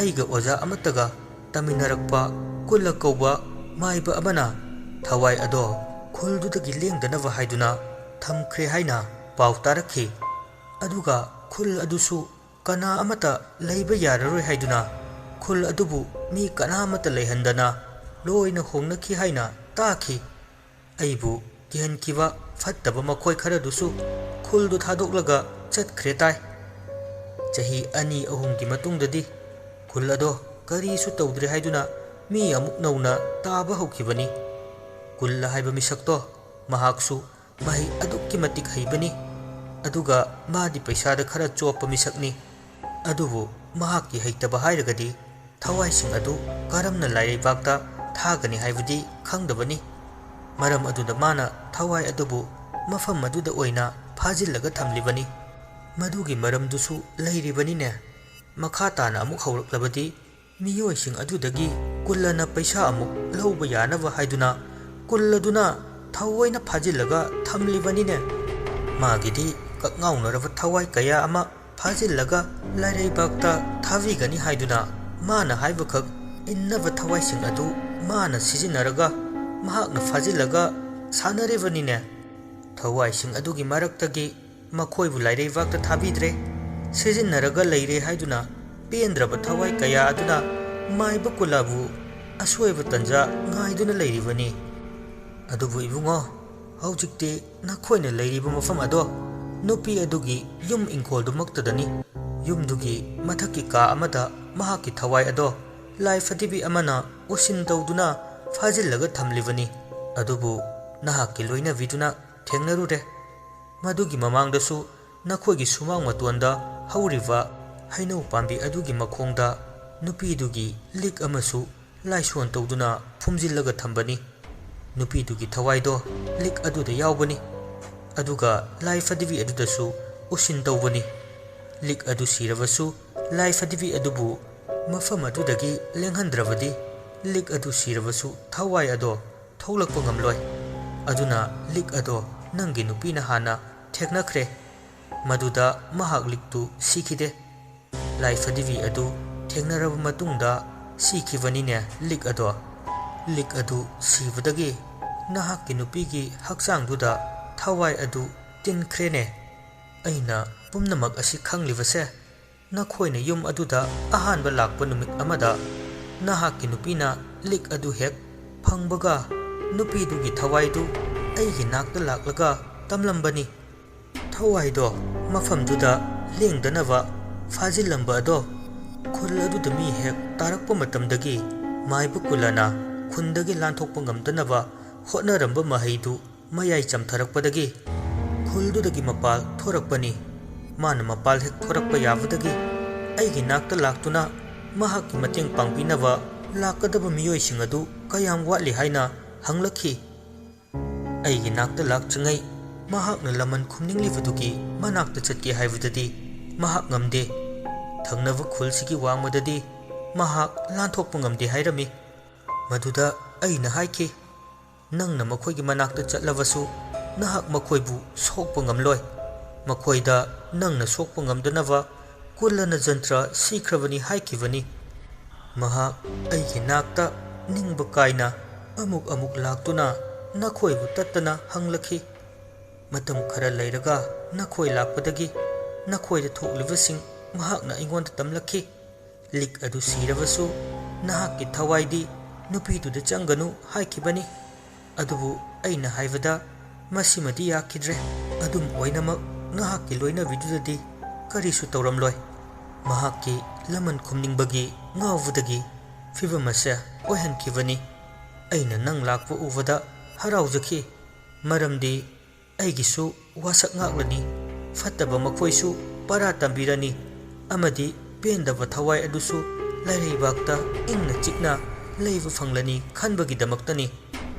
ꯑꯩꯒ ꯑꯣꯖꯥ ꯑꯃꯠꯇꯒ ꯇꯝꯃꯤꯟꯅꯔꯛꯄ ꯀꯨꯜꯂ ꯀꯧꯕ ꯃꯥꯏꯕ ꯑꯃꯅ ꯊꯋꯥꯏ ꯑꯗꯣ ꯈꯨꯜꯗꯨꯗꯒꯤ ꯂꯦꯡꯗꯅꯕ ꯍꯥꯏꯗꯨꯅ ꯊꯝꯈ꯭ꯔꯦ ꯍꯥꯏꯅ ꯄꯥꯎ ꯇꯥꯔꯛꯈꯤ꯫ ꯑꯗꯨꯒ ꯈꯨꯜ ꯑꯗꯨꯁꯨ ꯀꯅꯥ ꯑꯃꯠꯇ ꯂꯩꯕ ꯌꯥꯔꯔꯣꯏ ꯍꯥꯏꯗꯨꯅ ꯈꯨꯜ ꯑꯗꯨꯕꯨ ꯃꯤ ꯀꯅꯥ ꯑꯃꯠꯇ ꯂꯩꯍꯟꯗꯅ ꯂꯣꯏꯅ ꯍꯣꯡꯅꯈꯤ ꯍꯥꯏꯅ ꯇꯥꯈꯤ꯫ ꯑꯩꯕꯨ ꯀꯤꯍꯟꯈꯤꯕ ꯐꯠꯇꯕ ꯃꯈꯣꯏ ꯈꯔꯗꯨꯁꯨ ꯈꯨꯜꯗꯨ ꯊꯥꯗꯣꯛꯂꯒ ꯆꯠꯈ꯭ꯔꯦ ꯇꯥꯏ꯫ ꯆꯍꯤ ꯑꯅꯤ ꯑꯍꯨꯝꯒꯤ ꯃꯇꯨꯡꯗꯗꯤ ꯈꯨꯜ ꯑꯗꯣ ꯀꯔꯤꯁꯨ ꯇꯧꯗ꯭ꯔꯦ ꯍꯥꯏꯗꯨꯅ ꯃꯤ ꯑꯃꯨꯛ ꯅꯧꯅ ꯇꯥꯕ ꯍꯧꯈꯤꯕꯅꯤ꯫ ꯀꯨꯜꯂ ꯍꯥꯏꯕ ꯃꯤꯁꯛꯇꯣ ꯃꯍꯥꯛꯁꯨ ꯃꯍꯩ ꯑꯗꯨꯛꯀꯤ ꯃꯇꯤꯛ ꯍꯩꯕꯅꯤ꯫ ꯑꯗꯨꯒ ꯃꯥꯗꯤ ꯄꯩꯁꯥꯗ ꯈꯔ ꯆꯣꯞꯄ ꯃꯤꯁꯛꯅꯤ꯫ ꯑꯗꯨꯕꯨ ꯃꯍꯥꯛꯀꯤ ꯍꯩꯇꯕ ꯍꯥꯏꯔꯒꯗꯤ ꯊꯋꯥꯏꯁꯤꯡ ꯑꯗꯨ ꯀꯔꯝꯅ ꯂꯥꯏꯔꯩꯕꯥꯛꯇ ꯊꯥꯒꯅꯤ ꯍꯥꯏꯕꯗꯤ ꯈꯪꯗꯕꯅꯤ꯫ ꯃꯔꯝ ꯑꯗꯨꯅ ꯃꯥꯅ ꯊꯋꯥꯏ ꯑꯗꯨꯕꯨ ꯃꯐꯝ ꯑꯗꯨꯗ ꯑꯣꯏꯅ ꯐꯥꯖꯤꯜꯂꯒ ꯊꯝꯂꯤꯕꯅꯤ꯫ ꯃꯗꯨꯒꯤ ꯃꯔꯝꯗꯨꯁꯨ ꯂꯩꯔꯤꯕꯅꯤꯅꯦ꯫ ꯃꯈꯥ ꯇꯥꯅ ꯑꯃꯨꯛ ꯍꯧꯔꯛꯂꯕꯗꯤ ꯃꯤꯑꯣꯏꯁꯤꯡ ꯑꯗꯨꯗꯒꯤ ꯀꯨꯜꯂꯅ ꯄꯩꯁꯥ ꯑꯃꯨꯛ ꯂꯧꯕ ꯌꯥꯅꯕ ꯍꯥꯏꯗꯨꯅ ꯀꯨꯜ ꯑꯗꯨꯅ ꯊꯑꯣꯏꯅ ꯐꯥꯖꯤꯜꯂꯒ ꯊꯝꯂꯤꯕꯅꯤꯅꯦ꯫ ꯃꯥꯒꯤꯗꯤ ꯀꯛꯉꯥꯎꯅꯔꯕ ꯊꯋꯥꯏ ꯀꯌꯥ ꯑꯃ ꯐꯥꯖꯤꯜꯂꯒ ꯂꯥꯏꯔꯩꯕꯥꯛꯇ ꯊꯥꯕꯤꯒꯅꯤ ꯍꯥꯏꯗꯨꯅ ꯃꯥꯅ ꯍꯥꯏꯕꯈꯛ ꯏꯟꯅꯕ ꯊꯋꯥꯏꯁꯤꯡ ꯑꯗꯨ ꯃꯥꯅ ꯁꯤꯖꯤꯟꯅꯔꯒ ꯃꯍꯥꯛꯅ ꯐꯥꯖꯤꯜꯂꯒ ꯁꯥꯟꯅꯔꯤꯕꯅꯤꯅꯦ꯫ ꯊꯋꯥꯏꯁꯤꯡ ꯑꯗꯨꯒꯤ ꯃꯔꯛꯇꯒꯤ ꯃꯈꯣꯏꯕꯨ ꯂꯥꯏꯔꯩꯕꯥꯛꯇ ꯊꯥꯕꯤꯗ꯭ꯔꯦ꯫ ꯁꯤꯖꯤꯟꯅꯔꯒ ꯂꯩꯔꯦ ꯍꯥꯏꯗꯨꯅ ꯄꯦꯟꯗ꯭ꯔꯕ ꯊꯋꯥꯏ ꯀꯌꯥ ꯑꯗꯨꯅ ꯃꯥꯏꯕ ꯀꯨꯂꯥꯕꯨ ꯑꯁꯣꯏꯕ ꯇꯟꯖꯥ ꯉꯥꯏꯗꯨꯅ ꯂꯩꯔꯤꯕꯅꯤ꯫ ꯑꯗꯨꯕꯨ ꯏꯕꯨꯡꯉꯣ, ꯍꯧꯖꯤꯛꯇꯤ ꯅꯈꯣꯏꯅ ꯂꯩꯔꯤꯕ ꯃꯐꯝ ꯑꯗꯣ ꯅꯨꯄꯤ ꯑꯗꯨꯒꯤ ꯌꯨꯝ ꯏꯪꯈꯣꯜꯗꯨꯃꯛꯇꯗꯅꯤ꯫ ꯌꯨꯝꯗꯨꯒꯤ ꯃꯊꯛꯀꯤ ꯀꯥ ꯑꯃꯗ ꯃꯍꯥꯛꯀꯤ ꯊꯋꯥꯏ ꯑꯗꯣ ꯂꯥꯏ ꯐꯗꯤꯕꯤ ꯑꯃꯅ ꯎꯁꯤꯟ ꯇꯧꯗꯨꯅ ꯐꯥꯖꯤꯜꯂꯒ ꯊꯝꯂꯤꯕꯅꯤ꯫ ꯑꯗꯨꯕꯨ ꯅꯍꯥꯛꯀꯤ ꯂꯣꯏꯅꯕꯤꯗꯨꯅ ꯊꯦꯡꯅꯔꯨꯔꯦ꯫ ꯃꯗꯨꯒꯤ ꯃꯃꯥꯡꯗꯁꯨ ꯅꯈꯣꯏꯒꯤ ꯁꯨꯃꯥꯡ ꯃꯇꯣꯟꯗ ꯍꯧꯔꯤꯕ ꯍꯩꯅꯧ ꯄꯥꯝꯕꯤ ꯑꯗꯨꯒꯤ ꯃꯈꯣꯡꯗ ꯅꯨꯄꯤꯗꯨꯒꯤ ꯂꯤꯛ ꯑꯃꯁꯨ ꯂꯥꯏꯁꯣꯟ ꯇꯧꯗꯨꯅ ꯐꯨꯝꯖꯤꯜꯂꯒ ꯊꯝꯕꯅꯤ꯫ ꯅꯨꯄꯤꯗꯨꯒꯤ ꯊꯋꯥꯏꯗꯣ ꯂꯤꯛ ꯑꯗꯨꯗ ꯌꯥꯎꯕꯅꯤ꯫ ꯑꯗꯨꯒ ꯂꯥꯏ ꯐꯗꯤꯕꯤ ꯑꯗꯨꯗꯁꯨ ꯎꯁꯤꯟ ꯇꯧꯕꯅꯤ꯫ ꯂꯤꯛ ꯑꯗꯨ ꯁꯤꯔꯕꯁꯨ ꯂꯥꯏ ꯐꯗꯤꯕꯤ ꯑꯗꯨꯕꯨ ꯃꯐꯝ ꯑꯗꯨꯗꯒꯤ ꯂꯦꯡꯍꯟꯗ꯭ꯔꯕꯗꯤ ꯂꯤꯛ ꯑꯗꯨ ꯁꯤꯔꯕꯁꯨ ꯊꯋꯥꯏ ꯑꯗꯣ ꯊꯣꯛꯂꯛꯄ ꯉꯝꯂꯣꯏ꯫ ꯑꯗꯨꯅ ꯂꯤꯛ ꯑꯗꯣ ꯅꯪꯒꯤ ꯅꯨꯄꯤꯅ ꯍꯥꯟꯅ ꯊꯦꯡꯅꯈ꯭ꯔꯦ꯫ ꯃꯗꯨꯗ ꯃꯍꯥꯛ ꯂꯤꯛꯇꯨ ꯁꯤꯈꯤꯗꯦ꯫ ꯂꯥꯏ ꯐꯗꯤꯕꯤ ꯑꯗꯨ ꯊꯦꯡꯅꯔꯕ ꯃꯇꯨꯡꯗ ꯁꯤꯈꯤꯕꯅꯤꯅꯦ ꯂꯤꯛ ꯑꯗꯣ꯫ ꯂꯤꯛ ꯑꯗꯨ ꯁꯤꯕꯗꯒꯤ ꯅꯍꯥꯛꯀꯤ ꯅꯨꯄꯤꯒꯤ ꯍꯛꯆꯥꯡꯗꯨꯗ ꯊꯋꯥꯏ ꯑꯗꯨ ꯇꯤꯟꯈ꯭ꯔꯦꯅꯦ꯫ ꯑꯩꯅ ꯄꯨꯝꯅꯃꯛ ꯑꯁꯤ ꯈꯪꯂꯤꯕꯁꯦ ꯅꯈꯣꯏꯅ ꯌꯨꯝ ꯑꯗꯨꯗ ꯑꯍꯥꯟꯕ ꯂꯥꯛꯄ ꯅꯨꯃꯤꯠ ꯑꯃꯗ ꯅꯍꯥꯛꯀꯤ ꯅꯨꯄꯤꯅ ꯂꯤꯛ ꯑꯗꯨ ꯍꯦꯛ ꯐꯪꯕꯒ ꯅꯨꯄꯤꯗꯨꯒꯤ ꯊꯋꯥꯏꯗꯨ ꯑꯩꯒꯤ ꯅꯥꯛꯇ ꯂꯥꯛꯂꯒ ꯇꯝꯂꯝꯕꯅꯤ꯫ ꯊꯋꯥꯏꯗꯣ ꯃꯐꯝꯗꯨꯗ ꯂꯦꯡꯗꯅꯕ ꯐꯥꯖꯤꯜꯂꯝꯕ ꯑꯗꯣ ꯈꯨꯜ ꯑꯗꯨꯗ ꯃꯤ ꯍꯦꯛ ꯇꯥꯔꯛꯄ ꯃꯇꯝꯗꯒꯤ ꯃꯥꯏꯕ ꯀꯨꯂꯅ ꯈꯨꯟꯗꯒꯤ ꯂꯥꯟꯊꯣꯛꯄ ꯉꯝꯗꯅꯕ ꯍꯣꯠꯅꯔꯝꯕ ꯃꯍꯩꯗꯨ ꯃꯌꯥꯏ ꯆꯝꯊꯔꯛꯄꯗꯒꯤ ꯈꯨꯜꯗꯨꯗꯒꯤ ꯃꯄꯥꯜ ꯊꯣꯔꯛꯄꯅꯤ꯫ ꯃꯥꯅ ꯃꯄꯥꯜ ꯍꯦꯛ ꯊꯣꯔꯛꯄ ꯌꯥꯕꯗꯒꯤ ꯑꯩꯒꯤ ꯅꯥꯛꯇ ꯂꯥꯛꯇꯨꯅ ꯃꯍꯥꯛꯀꯤ ꯃꯇꯦꯡ ꯄꯥꯡꯕꯤꯅꯕ ꯂꯥꯛꯀꯗꯕ ꯃꯤꯑꯣꯏꯁꯤꯡ ꯑꯗꯨ ꯀꯌꯥꯝ ꯋꯥꯠꯂꯤ ꯍꯥꯏꯅ ꯍꯪꯂꯛꯈꯤ꯫ ꯑꯩꯒꯤ ꯅꯥꯛꯇ ꯂꯥꯛꯇ꯭ꯔꯤꯉꯩ ꯃꯍꯥꯛꯅ ꯂꯃꯟ ꯈꯨꯝꯅꯤꯡꯂꯤꯕꯗꯨꯒꯤ ꯃꯅꯥꯛꯇ ꯆꯠꯀꯦ ꯍꯥꯏꯕꯗꯗꯤ ꯃꯍꯥꯛ ꯉꯝꯗꯦ꯫ ꯊꯪꯅꯕ ꯈꯨꯜꯁꯤꯒꯤ ꯋꯥꯡꯃꯗꯗꯤ ꯃꯍꯥꯛ ꯂꯥꯟꯊꯣꯛꯄ ꯉꯝꯗꯦ ꯍꯥꯏꯔꯝꯃꯤ꯫ ꯃꯗꯨꯗ ꯑꯩꯅ ꯍꯥꯏꯈꯤ, "ꯅꯪꯅ ꯃꯈꯣꯏꯒꯤ ꯃꯅꯥꯛꯇ ꯆꯠꯂꯕꯁꯨ ꯅꯍꯥꯛ ꯃꯈꯣꯏꯕꯨ ꯁꯣꯛꯄ ꯉꯝꯂꯣꯏ꯫ ꯃꯈꯣꯏꯗ ꯅꯪꯅ ꯁꯣꯛꯄ ꯉꯝꯗꯅꯕ ꯀꯨꯂꯅ ꯖꯟꯇ꯭ꯔ ꯁꯤꯈ꯭ꯔꯕꯅꯤ" ꯍꯥꯏꯈꯤꯕꯅꯤ꯫ ꯃꯍꯥꯛ ꯑꯩꯒꯤ ꯅꯥꯛꯇ ꯅꯤꯡꯕ ꯀꯥꯏꯅ ꯑꯃꯨꯛ ꯑꯃꯨꯛ ꯂꯥꯛꯇꯨꯅ ꯅꯈꯣꯏꯕꯨ ꯇꯠꯇꯅ ꯍꯪꯂꯛꯈꯤ꯫ ꯃꯇꯝ ꯈꯔ ꯂꯩꯔꯒ ꯅꯈꯣꯏ ꯂꯥꯛꯄꯗꯒꯤ ꯅꯈꯣꯏꯗ ꯊꯣꯛꯂꯤꯕꯁꯤꯡ ꯃꯍꯥꯛꯅ ꯑꯩꯉꯣꯟꯗ ꯇꯝꯂꯛꯈꯤ꯫ ꯂꯤꯛ ꯑꯗꯨ ꯁꯤꯔꯕꯁꯨ ꯅꯍꯥꯛꯀꯤ ꯊꯋꯥꯏꯗꯤ ꯅꯨꯄꯤꯗꯨꯗ ꯆꯪꯒꯅꯨ ꯍꯥꯏꯈꯤꯕꯅꯤ꯫ ꯑꯗꯨꯕꯨ ꯑꯩꯅ ꯍꯥꯏꯕꯗ ꯃꯁꯤꯃꯗꯤ ꯌꯥꯈꯤꯗ꯭ꯔꯦ꯫ ꯑꯗꯨꯝ ꯑꯣꯏꯅꯃꯛ ꯅꯍꯥꯛꯀꯤ ꯂꯣꯏꯅꯕꯤꯗꯨꯗꯗꯤ ꯀꯔꯤꯁꯨ ꯇꯧꯔꯝꯂꯣꯏ꯫ ꯃꯍꯥꯛꯀꯤ ꯂꯃꯟ ꯈꯨꯝꯅꯤꯡꯕꯒꯤ ꯉꯥꯎꯕꯗꯒꯤ ꯐꯤꯚꯝ ꯑꯁꯦ ꯑꯣꯏꯍꯟꯈꯤꯕꯅꯤ꯫ ꯑꯩꯅ ꯅꯪ ꯂꯥꯛꯄ ꯎꯕꯗ ꯍꯔꯥꯎꯖꯈꯤ, ꯃꯔꯝꯗꯤ ꯑꯩꯒꯤꯁꯨ ꯋꯥꯁꯛ ꯉꯥꯛꯂꯅꯤ, ꯐꯠꯇꯕ ꯃꯈꯣꯏꯁꯨ ꯄꯔꯥ ꯇꯝꯕꯤꯔꯅꯤ, ꯑꯃꯗꯤ ꯄꯦꯟꯗꯕ ꯊꯋꯥꯏ ꯑꯗꯨꯁꯨ ꯂꯥꯏꯔꯩꯕꯥꯛꯇ ꯏꯪꯅ ꯆꯤꯛꯅ ꯂꯩꯕ ꯐꯪꯂꯅꯤ ꯈꯟꯕꯒꯤꯗꯃꯛꯇꯅꯤ꯫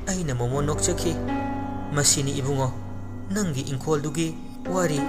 ꯑꯩꯅ ꯃꯣꯃꯣꯟ ꯅꯣꯛꯆꯈꯤ꯫ ꯃꯁꯤꯅꯤ ꯏꯕꯨꯡꯉꯣ, ꯅꯪꯒꯤ ꯏꯪꯈꯣꯜꯗꯨꯒꯤ ꯋꯥꯔꯤ꯫